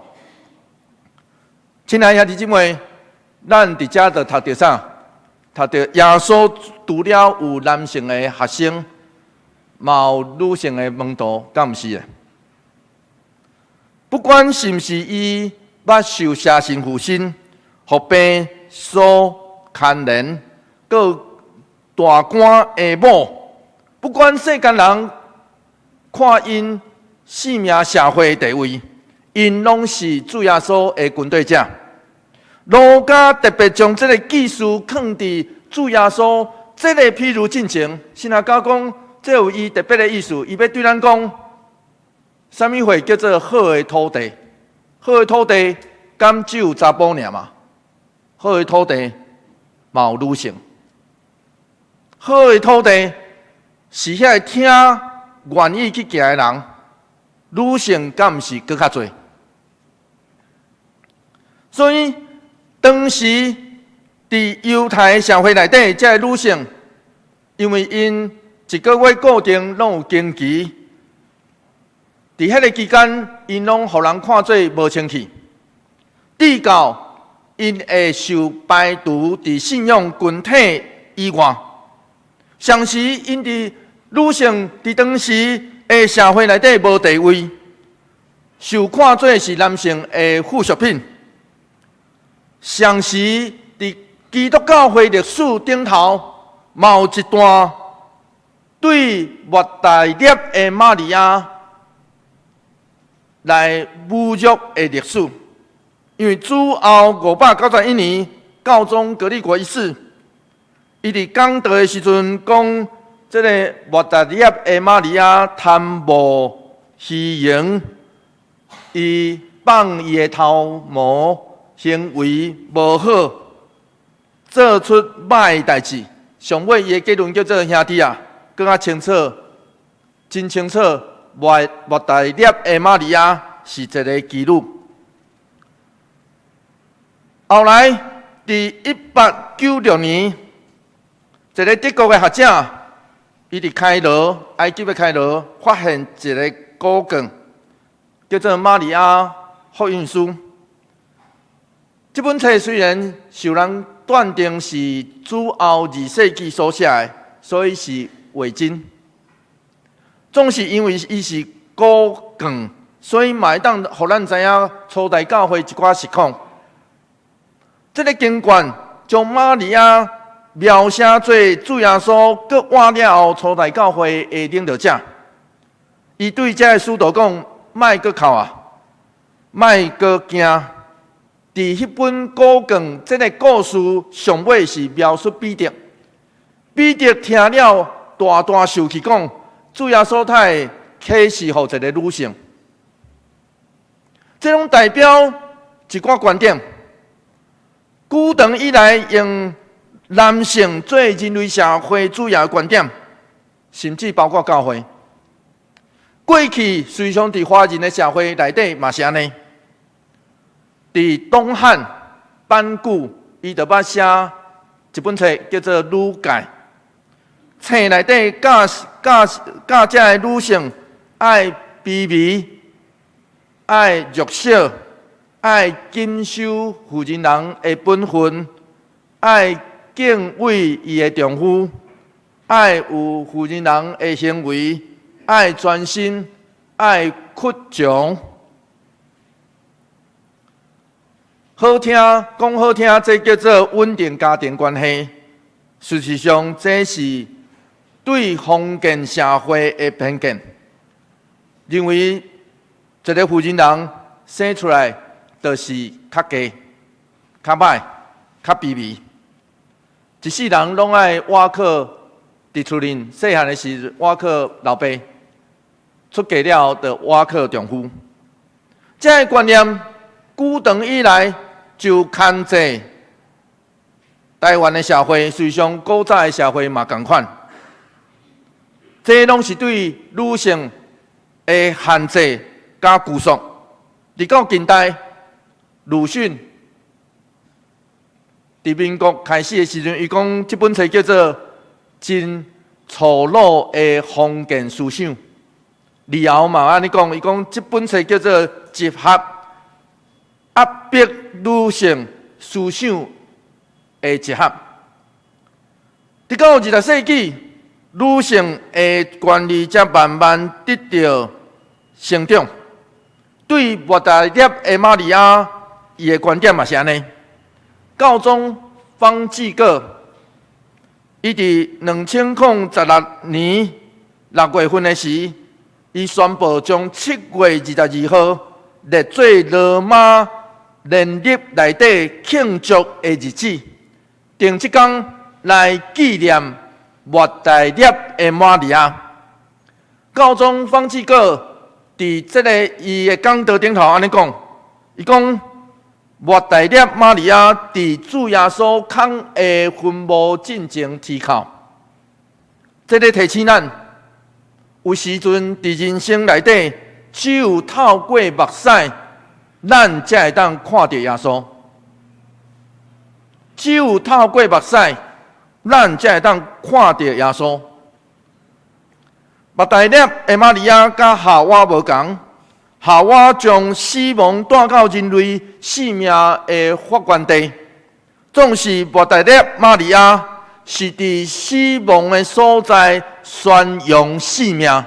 Speaker 1: 親愛兄弟姊妹，咱佇遮就讀著啥？讀著耶穌除了有男性的學生，嘛有女性的門徒，敢毋是的？不管是毋是伊捌受邪神附身，予病所牽連，閣大官的某，不管世間人看𪜶性命社會地位，𪜶攏是主耶穌的跟隨者。路加特別將這个記事囥佇主耶穌這個譬喻進前，神學家講，這有伊特別的意思，伊欲對咱講，啥物貨叫做好的土地？好的土地敢只有查埔爾嘛？好的土地嘛有女性。好的土地是遐個聽願意去行的人，女性敢毋是閣較濟？所以當時佇猶太社會內底，這个女性，因為𪜶一個月固定攏有經期，佇彼个期間，𪜶攏予人看做無清氣，直到𪜶會受排除佇信仰群體以外。同時，𪜶佇女性佇當時的社會內底無地位，受看做是男性的附屬品。同時，佇基督教會歷史頂頭，嘛有一段對抹大拉的瑪利亞來侮辱的歷史。因為主後591年，教宗格利國一世，伊佇講道的時陣講，這个抹大拉的瑪利亞貪慕虛榮，伊放伊的頭毛行為無好，做出歹的代誌。上尾伊的結論叫做兄弟啊，閣較清楚，真清楚，抹大拉的瑪利亞是一個妓女。後來，佇1896年，一個德國的學者，伊佇開羅，埃及的開羅，發現一个古卷，叫做《瑪利亞福音書》。這本冊雖然受人斷定是主後2世紀所寫的，所以是偽真。總是因為伊是古卷，所以嘛會當予咱知影初代教會一寡實況。這个經卷將瑪利亞描寫做主耶穌閣活了後初代教會的領導者。伊對這个使徒講：莫閣哭啊，莫閣驚。佇彼本古卷，這个故事上尾是描述彼得。彼得聽了大大受氣，講：主耶穌他會啟示予一个女性。這攏代表一寡觀點。古長以來用男性做人類社會主要的觀點，甚至包括教會。過去隨常佇華人的社會內底嘛是按呢。佇東漢班固，伊就捌寫一本冊叫做《女誡》，冊內底教教教這个女性愛卑微、愛弱小、愛謹守婦人人的本分，愛敬畏伊的丈夫，愛有婦人人的行為，愛專心，愛屈從。好聽講好聽，這叫做穩定家庭關係。事實上，這是對封建社會的偏見，認為一个婦人人生出來就是較低、較歹、較卑微，一世人攏愛倚靠佇厝裡細漢的時倚靠老爸，出嫁了後就倚靠丈夫。這个觀念古長以來就牽制台灣的社會，事實上古早的社會嘛仝款。這攏是對女性的限制佮拘束。直到近代，魯迅佇民國開始的時陣，伊講這本冊叫做《真粗魯的封建思想》。李敖嘛按呢講，伊講這本冊叫做集合壓迫女性思想的集合。直到20世紀，女性的權利才慢慢得到成長。對抹大拉的瑪利亞，伊的觀點嘛是按呢。教宗方濟各，伊佇2016年6月份的時，伊宣布將7月22號列做羅馬年曆內底慶祝的日子，定這工來紀念抹大拉的瑪利亞。教宗方濟各佇這个伊的講道頂頭按呢講，伊講抹大拉瑪利亞佇主耶穌空的墳墓進前啼哭，這个提醒咱，有時陣佇人生內底，只有透過目屎，咱才會當看著耶穌。只有透過目屎，咱才會當看著耶穌。抹大拉的瑪利亞佮夏娃無仝，夏娃將死亡帶到人類生命的發源地，總是抹大拉瑪利亞是佇死亡的所在宣揚生命。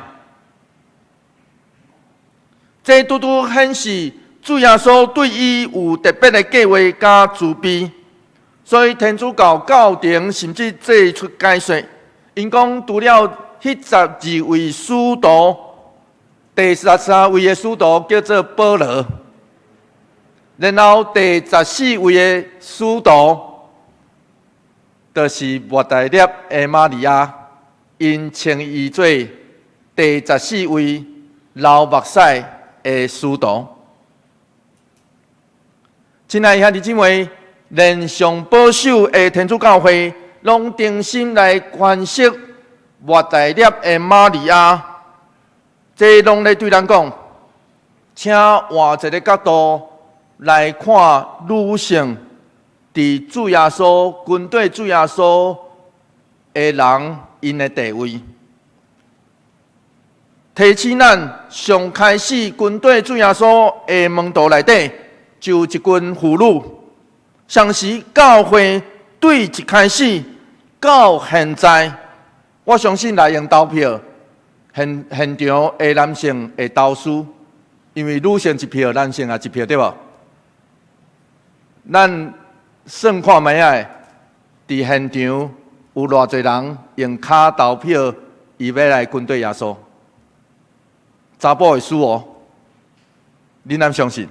Speaker 1: 這拄拄顯示主耶穌對伊有特別的計劃佮慈悲，所以天主教教廷甚至做出解說，𪜶講除了彼12位使徒，第13位的使徒叫做保羅，然後第14位的使徒就是抹大拉的瑪利亞，𪜶稱伊做第十四位流目屎的使徒。親愛兄弟姊妹，連上保守的天主教會，攏重新來詮釋抹大拉的瑪利亞這攏咧對咱講，請換一个角度來看女性佇主耶穌跟綴主耶穌的人𪜶的地位。提醒咱上開始跟綴主耶穌的門徒內底，就有一群婦女。相時教會對一開始到現在，我相信來用投票，現現場的男性會投輸，因為女性一票，男性也一票，對無？咱算看覓仔，佇現場有偌濟人用跤投票，伊欲來跟綴耶穌。查埔會輸哦，恁敢相信？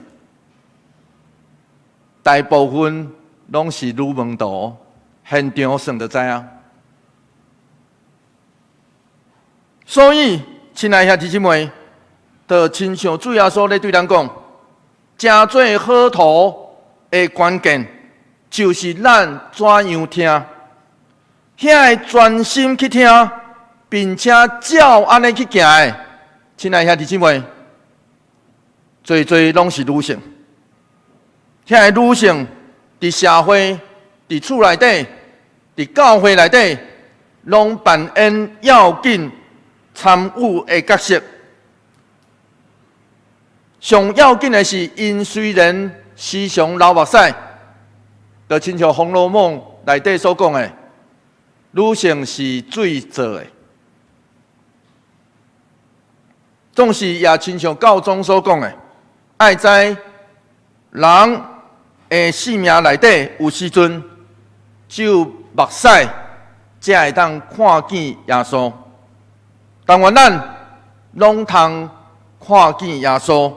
Speaker 1: 大部分攏是女門徒，現場算就知影。所以，親愛兄弟姊妹，就親像主耶穌咧對咱講，成做好徒的關鍵，就是咱怎樣聽，遐个專心去聽，並且照按呢去行的。親愛兄弟姊妹，濟濟攏是女性。遐个女性佇社會、佇厝內底、佇教會內底，攏扮演要緊參與的角色。上要緊的是，𪜶雖然時常流目屎，就親像《紅樓夢》內底所講的，女性是水做的。總是也親像教宗所講的，愛知人的性命內底有時陣，只有目屎才會當看見耶穌。但願咱攏通看見耶穌，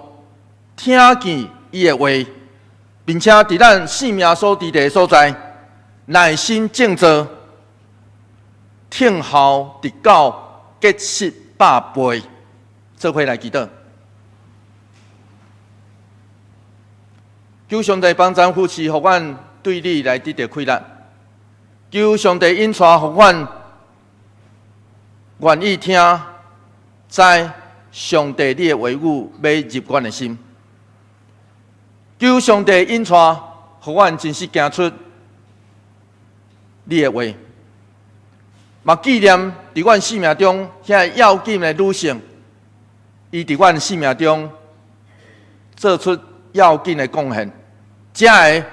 Speaker 1: 聽見伊的話，並且佇咱性命所佇的所在，耐心靜坐，聽候直到結實百倍。做伙來祈禱，求上帝幫贊扶持，予阮對你來得著氣力。求上帝引帶，予阮願意聽，知上帝你的話語欲入阮的心。求上帝引帶，予阮真實行出你的話。嘛紀念佇阮生命中遐要緊的女性。伊佇阮生命中做出要緊的貢獻，這个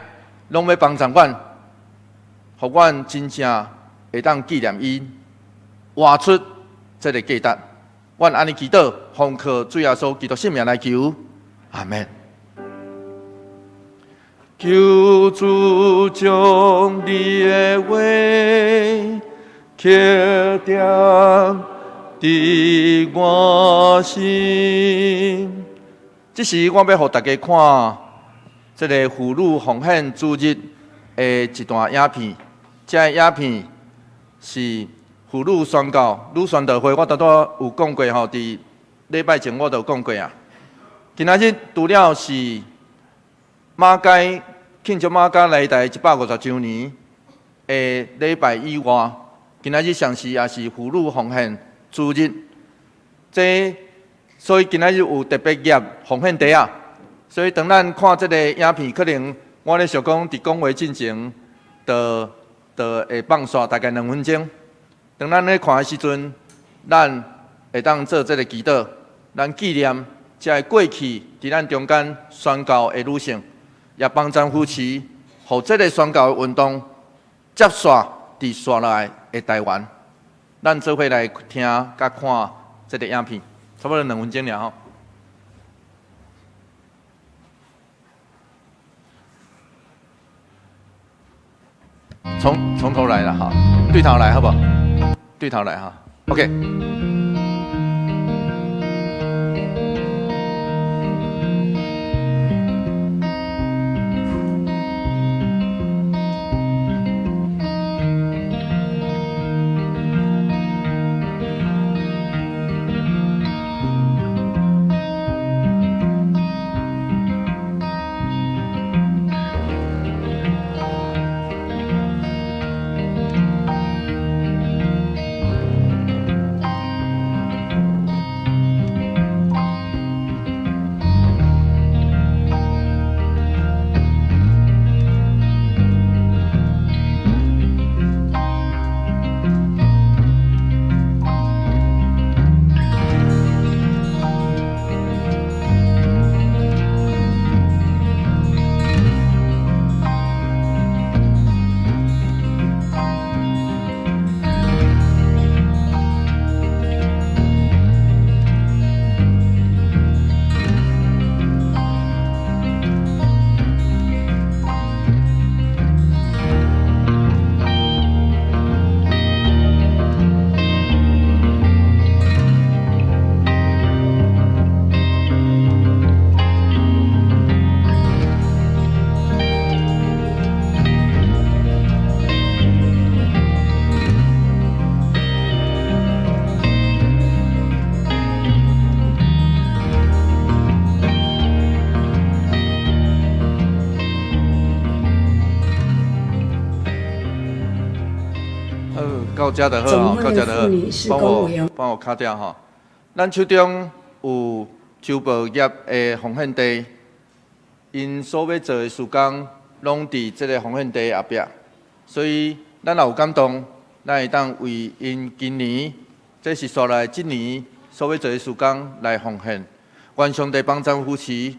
Speaker 1: 攏欲幫助阮，予阮真正會當紀念伊，活出這个價值。阮按呢祈禱，奉靠主耶穌基督聖名來求，阿們。求主將你的話刻點佇我心。這時我欲予大家看這个婦女奉獻主日的一段影片。這个影片是婦女宣教、女宣道會，我拄拄有講過吼，佇禮拜前我就有講過啊。今仔日除了是馬偕慶祝馬偕來台150週年的禮拜以外，今仔日同時也是婦女奉獻主日，這所以今仔日有特別挹奉獻袋仔。所以當咱看這个影片，可能我咧想講，佇講話進前，就就會放煞大概2分鐘。當咱咧看的時陣，咱會當做這个祈禱，咱紀念這个過去佇咱中間宣教的女性，也幫贊扶持，予這个宣教的運動接續佇紲落來的台灣。咱做伙來聽佮看這个影片，差不多兩分鐘爾吼。從從頭來了哈，對頭來好不好？對頭來哈，OK。到遮就好吼，到遮就好。幫我幫我卡掉吼。咱手中有周報業的奉獻袋，𪜶所欲做的事工，攏佇這个奉獻袋後壁。所以咱若有感動，咱會當為𪜶今年，這是紲來這年所欲做的事工來奉獻。願上帝幫贊扶持，予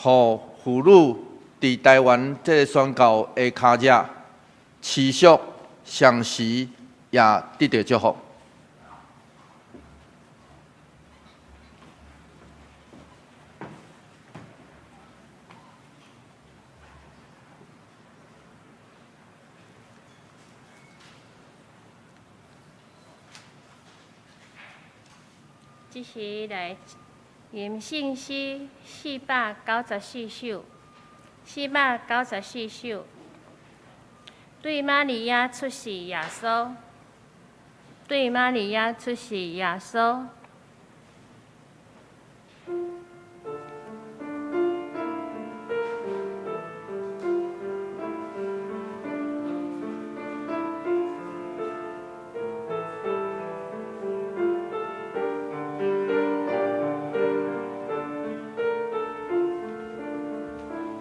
Speaker 1: 婦女佇台灣這个宣教的跤跡持續相時，也得著祝福。
Speaker 2: 這時來吟聖詩494首，494首。對瑪利亞出世耶穌，對瑪利亞出世耶穌。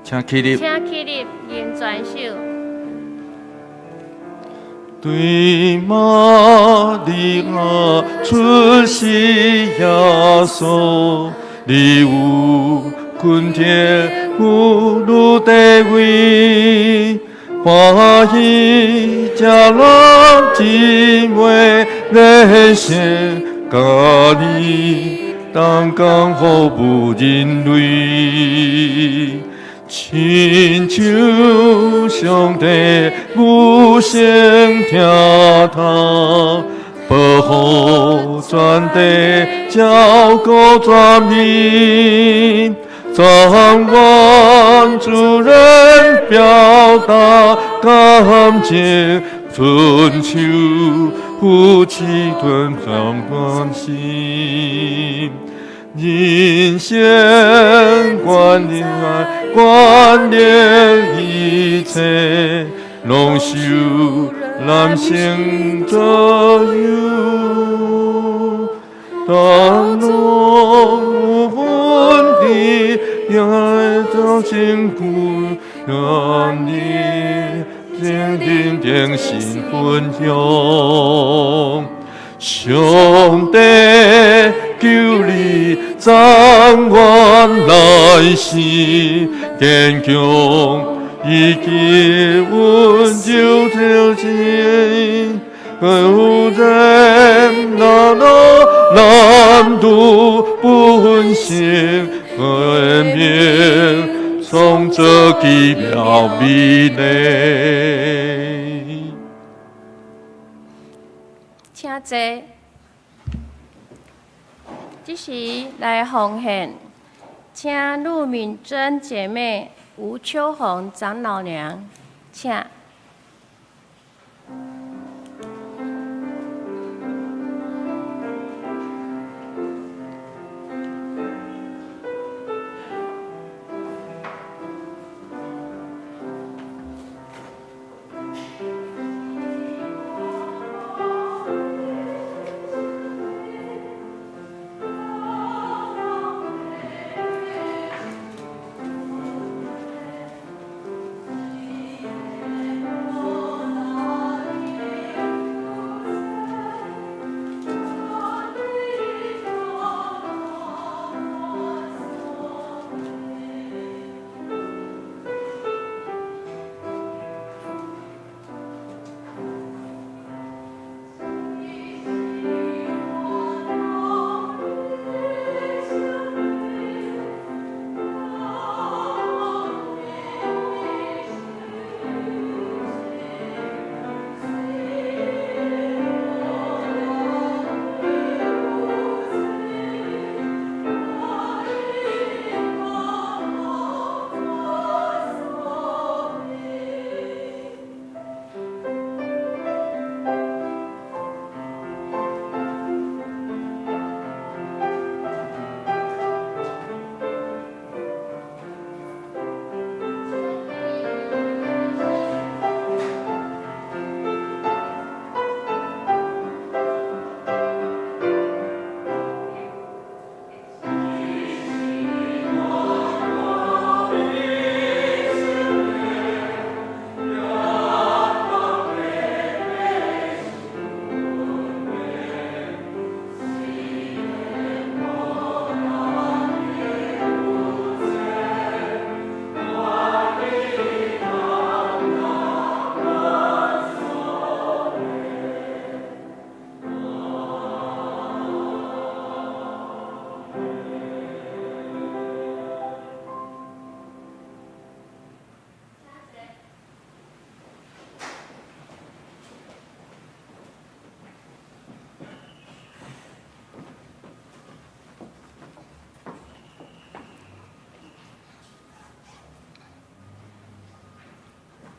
Speaker 1: 請起立。
Speaker 2: 請起立，吟全首。
Speaker 1: 對瑪利亞出世耶穌，你有君天婦女地位，歡喜這樂姊妹熱線，佮你同工服務人類。親像上帝無聲聽他，保護全地，照顧全民，讚願主人表達感情，春秋夫妻團上關心。人生觀念愛觀念一切，攏受男性左右。當攏有問題，也做真久，願你堅定定心分享。上帝求你讚願來世堅強，以及溫柔條件，有人那羅難度本性，生命創造奇妙美麗。
Speaker 2: 請坐。這時來奉獻，請陸敏珍姐妹、吳秋紅長老娘，請。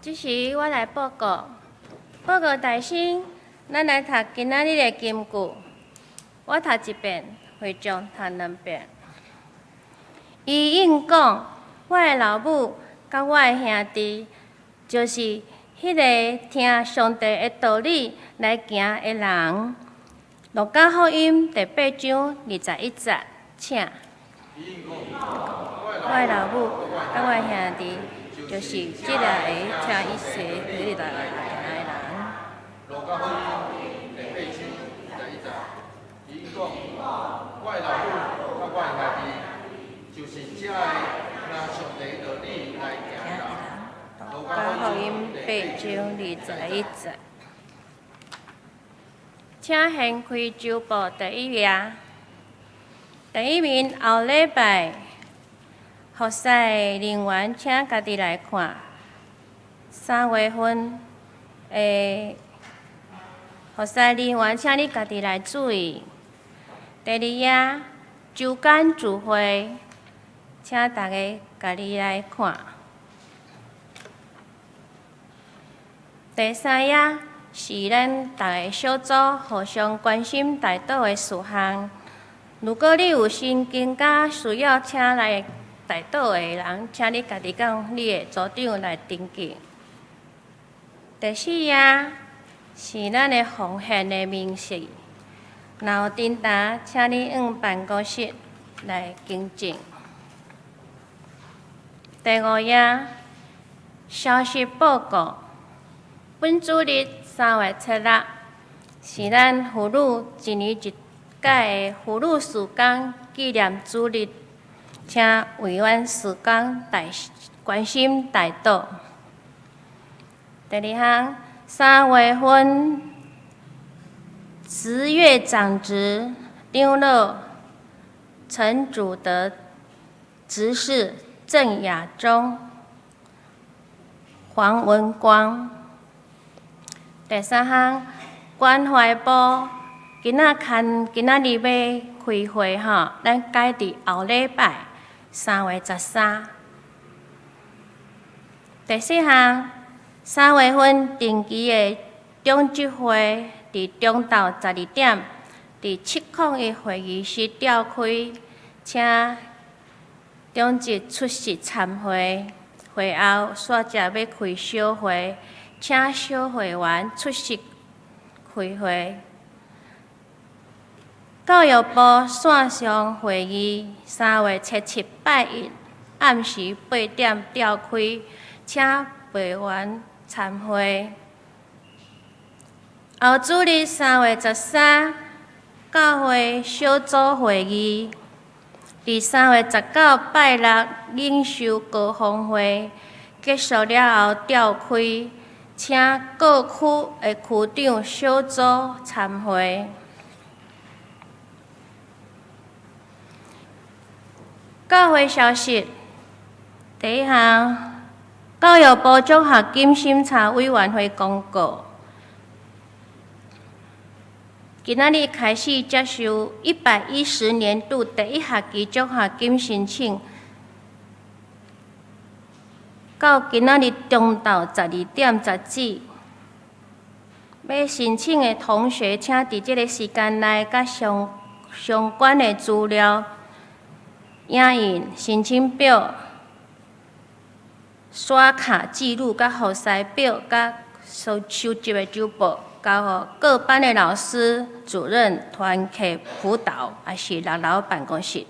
Speaker 2: 這時我來報告，報告大聲，咱來讀今仔日的金句。我讀一遍，會眾讀兩遍。伊應講：我的老母佮我的兄弟，就是彼个聽上帝的道理來行的人。路加福音第八章二十一節，請。我的老母佮我的兄弟，就是這个聽伊說道理來行的人。
Speaker 1: 路加福音第八章二十一節，伊講：我的老母佮我的兄弟，就是這个聽上帝道理來行的人。
Speaker 2: 路加福音八章二十一節，請掀開週報第一頁。第一名後禮拜服侍人員，請家己來看。3月份的服侍人員，請你家己來注意。第二頁週間聚會，請大家家己來看。第三頁是咱逐个小組互相關心代禱的事項。如果你有神經甲需要請來代禱的人，請你家己佮你的組長來登記。第四頁是咱的奉獻的明細，若有訂單，請你往辦公室來更正。第五頁消息報告，本主日3月7日是咱婦女一年一屆的婦女事工紀念主日，請委員事工代關心代禱。第二項，3月份職月長執長老陳祖德執事鄭亞中、黃文光。第三項，關懷部今仔看今仔日要開會吼，咱改佇後禮拜3月13。第四項，3月份定期的長執會，佇中晝12點，佇701會議室召開，請長執出席參會。會後，煞才欲開小會，請小會員出席開會。教育部線上會議，3月7拜一暗時8點召開，請會員參會。後主日3月13，教會小組會議，佇3月19拜六領袖高峰會結束了後召開，請各區的區長小組參會。教會消息，第一項，教育部獎學金審查委員會公告，今仔日開始接受110年度第一學期獎學金申請，到今仔日中晝12點截止。欲申請的同學，請佇這个時間內，佮相關的資料、影印、申請表、刷卡記錄、佮服侍表、佮收收集的週報，交予各班的老師、主任、團契輔導，抑是六樓辦公室。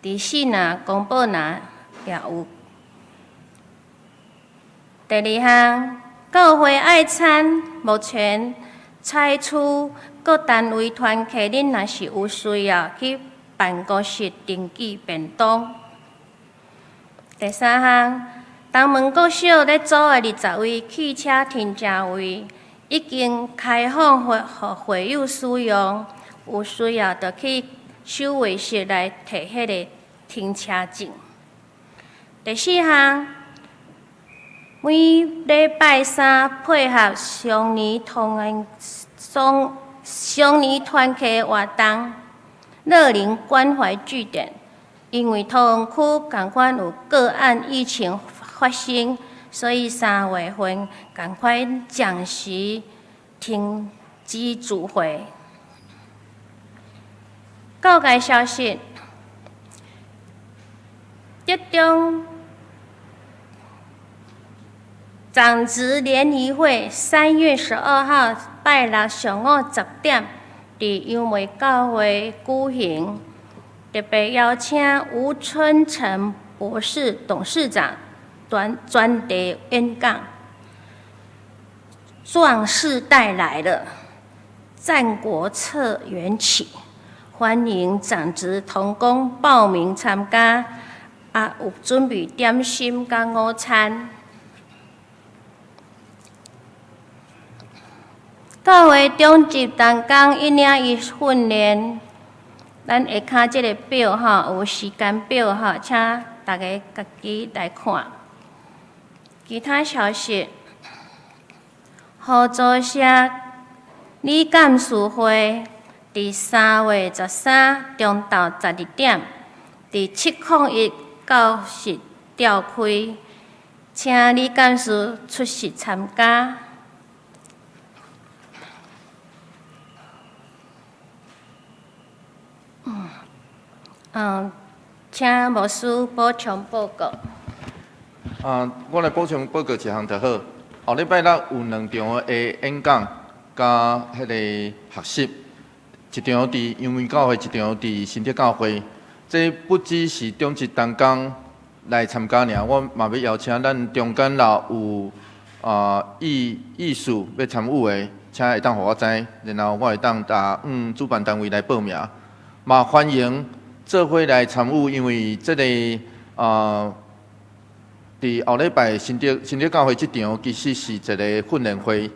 Speaker 2: 佇四樓公布欄也有。第二項，教會愛餐，目前採取各單位團契，恁若是有需要去辦公室登記便當。第三項，東門國小咧組的20位汽車停車位已經開放予會友使用，有需要就去守衛室來提彼个停車證。第四項，每禮拜三配合雙年團雙雙年團契活動，樂齡關懷據點，因為桃園區仝款有個案疫情發生，所以3月份仝款暂時停止聚會。告解消息，德中長執聯誼會3月12號拜六上午10點，佇楊梅教會舉行，特別邀請吳春成博士董事長專題演講。壯世代來了，戰國策緣起，歡迎長執同工報名參加，啊，有準備點心佮午餐。教會長執同工一領一訓練，咱下跤這個表吼有時間表吼，請大家家己來看。其他消息，合作社理監事會佇3月13中晝12點，佇701教室召開，請理監事出席參加。請牧師補充報告。
Speaker 1: 啊，我來補充報告一項就好。後禮拜六有兩場的演講，佮彼个學習，一場佇陽明教會，一場佇新德教會。這不只是長執同工來參加爾，我嘛欲邀請咱中間若有意思欲參與的，請會當予我知，然後我會當共主辦單位來報名。嘛歡迎做伙來參與，因為這個佇後禮拜新德教會這場其實是一個訓練會，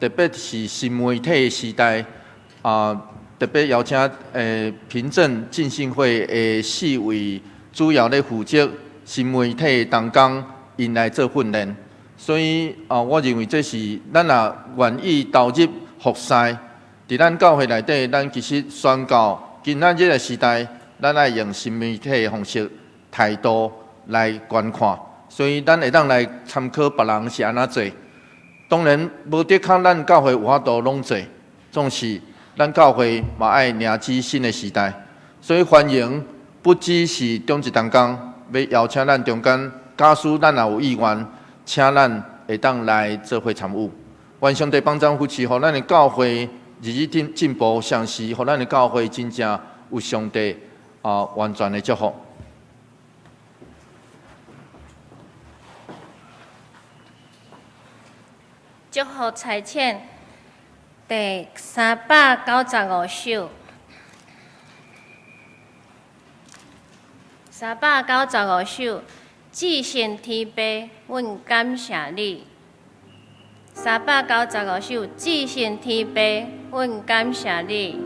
Speaker 1: 特別是新媒體的時代，特別邀請平鎮浸信會的四位主要咧負責新媒體的同工，𪜶來做訓練。所以我認為這是咱若願意投入服侍，佇咱教會內底，咱其實宣告今仔日的時代，咱愛用新媒體的方式態度來觀看，所以咱會當來參考別人是按怎做。當然，無的確咱教會有法度攏做，總是咱教會嘛愛迎接新的時代。所以歡迎不只是長執同工，欲邀請咱中間，假使咱若有意願，請咱會當來做伙參與。願上帝幫贊扶持，予咱的教會日日進步，同時予咱的教會真正有上帝完全的祝福。
Speaker 2: 祝福差遣第395首，395首，至聖天父，阮感謝你。395首，至聖天父，阮感謝你。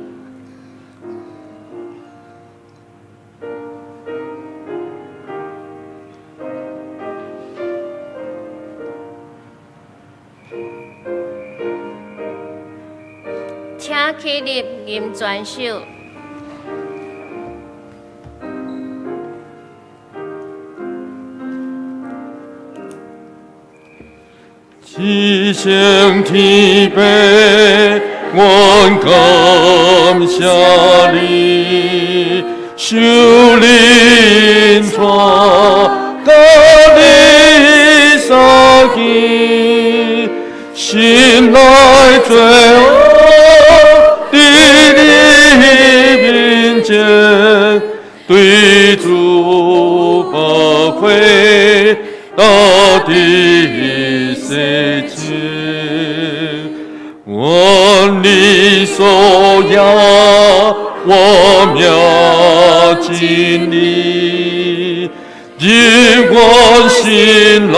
Speaker 2: 請起立吟全首。
Speaker 4: 至聖天父，阮感謝你，受靈帶佮你相見，心內罪惡佇你面前，對主寶血到底洗淨，願你所要我命真理，入我心內，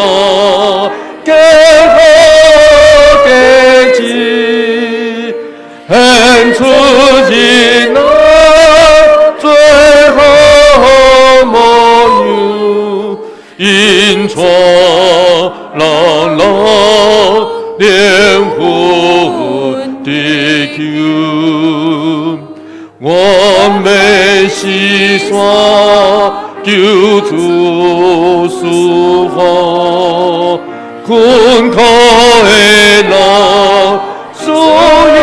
Speaker 4: 堅固根基，顯出仁愛最好模樣，引帶人人靈魂得救。我欲洗刷潔救主賜福，困苦的人输赢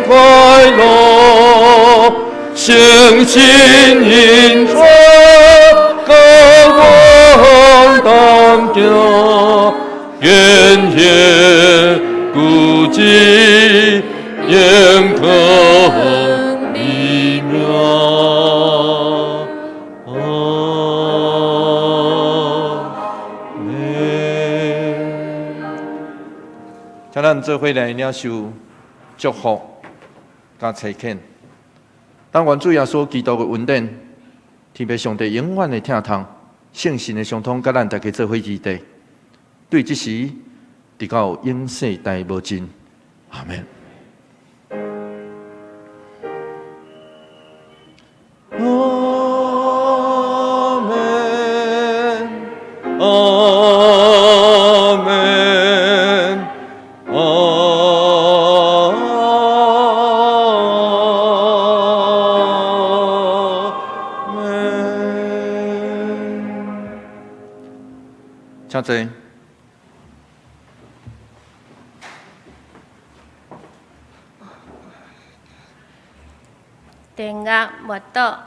Speaker 4: 快樂，相信因主佮阮同行，願顯古蹟永恆你名。阿們。
Speaker 1: 請咱做伙來領受祝福佮差遣。但願主耶穌基督的恩典，天父上帝永遠的疼痛，聖神的相通，佮咱大家做伙佇佇，對這時，直到永世代無盡。阿們。阿們，阿們，阿們。請坐。
Speaker 2: 電壓默禱。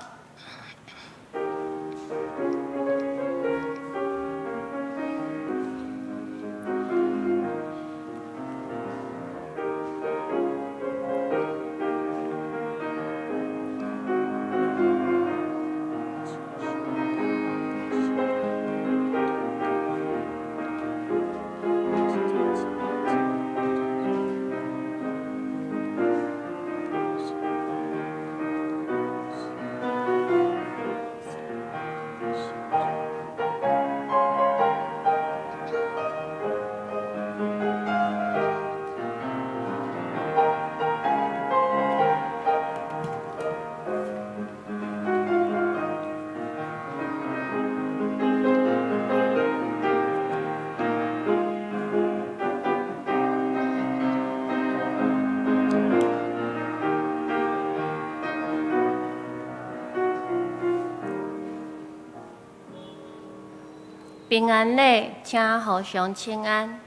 Speaker 2: 平安禮，請互相請安。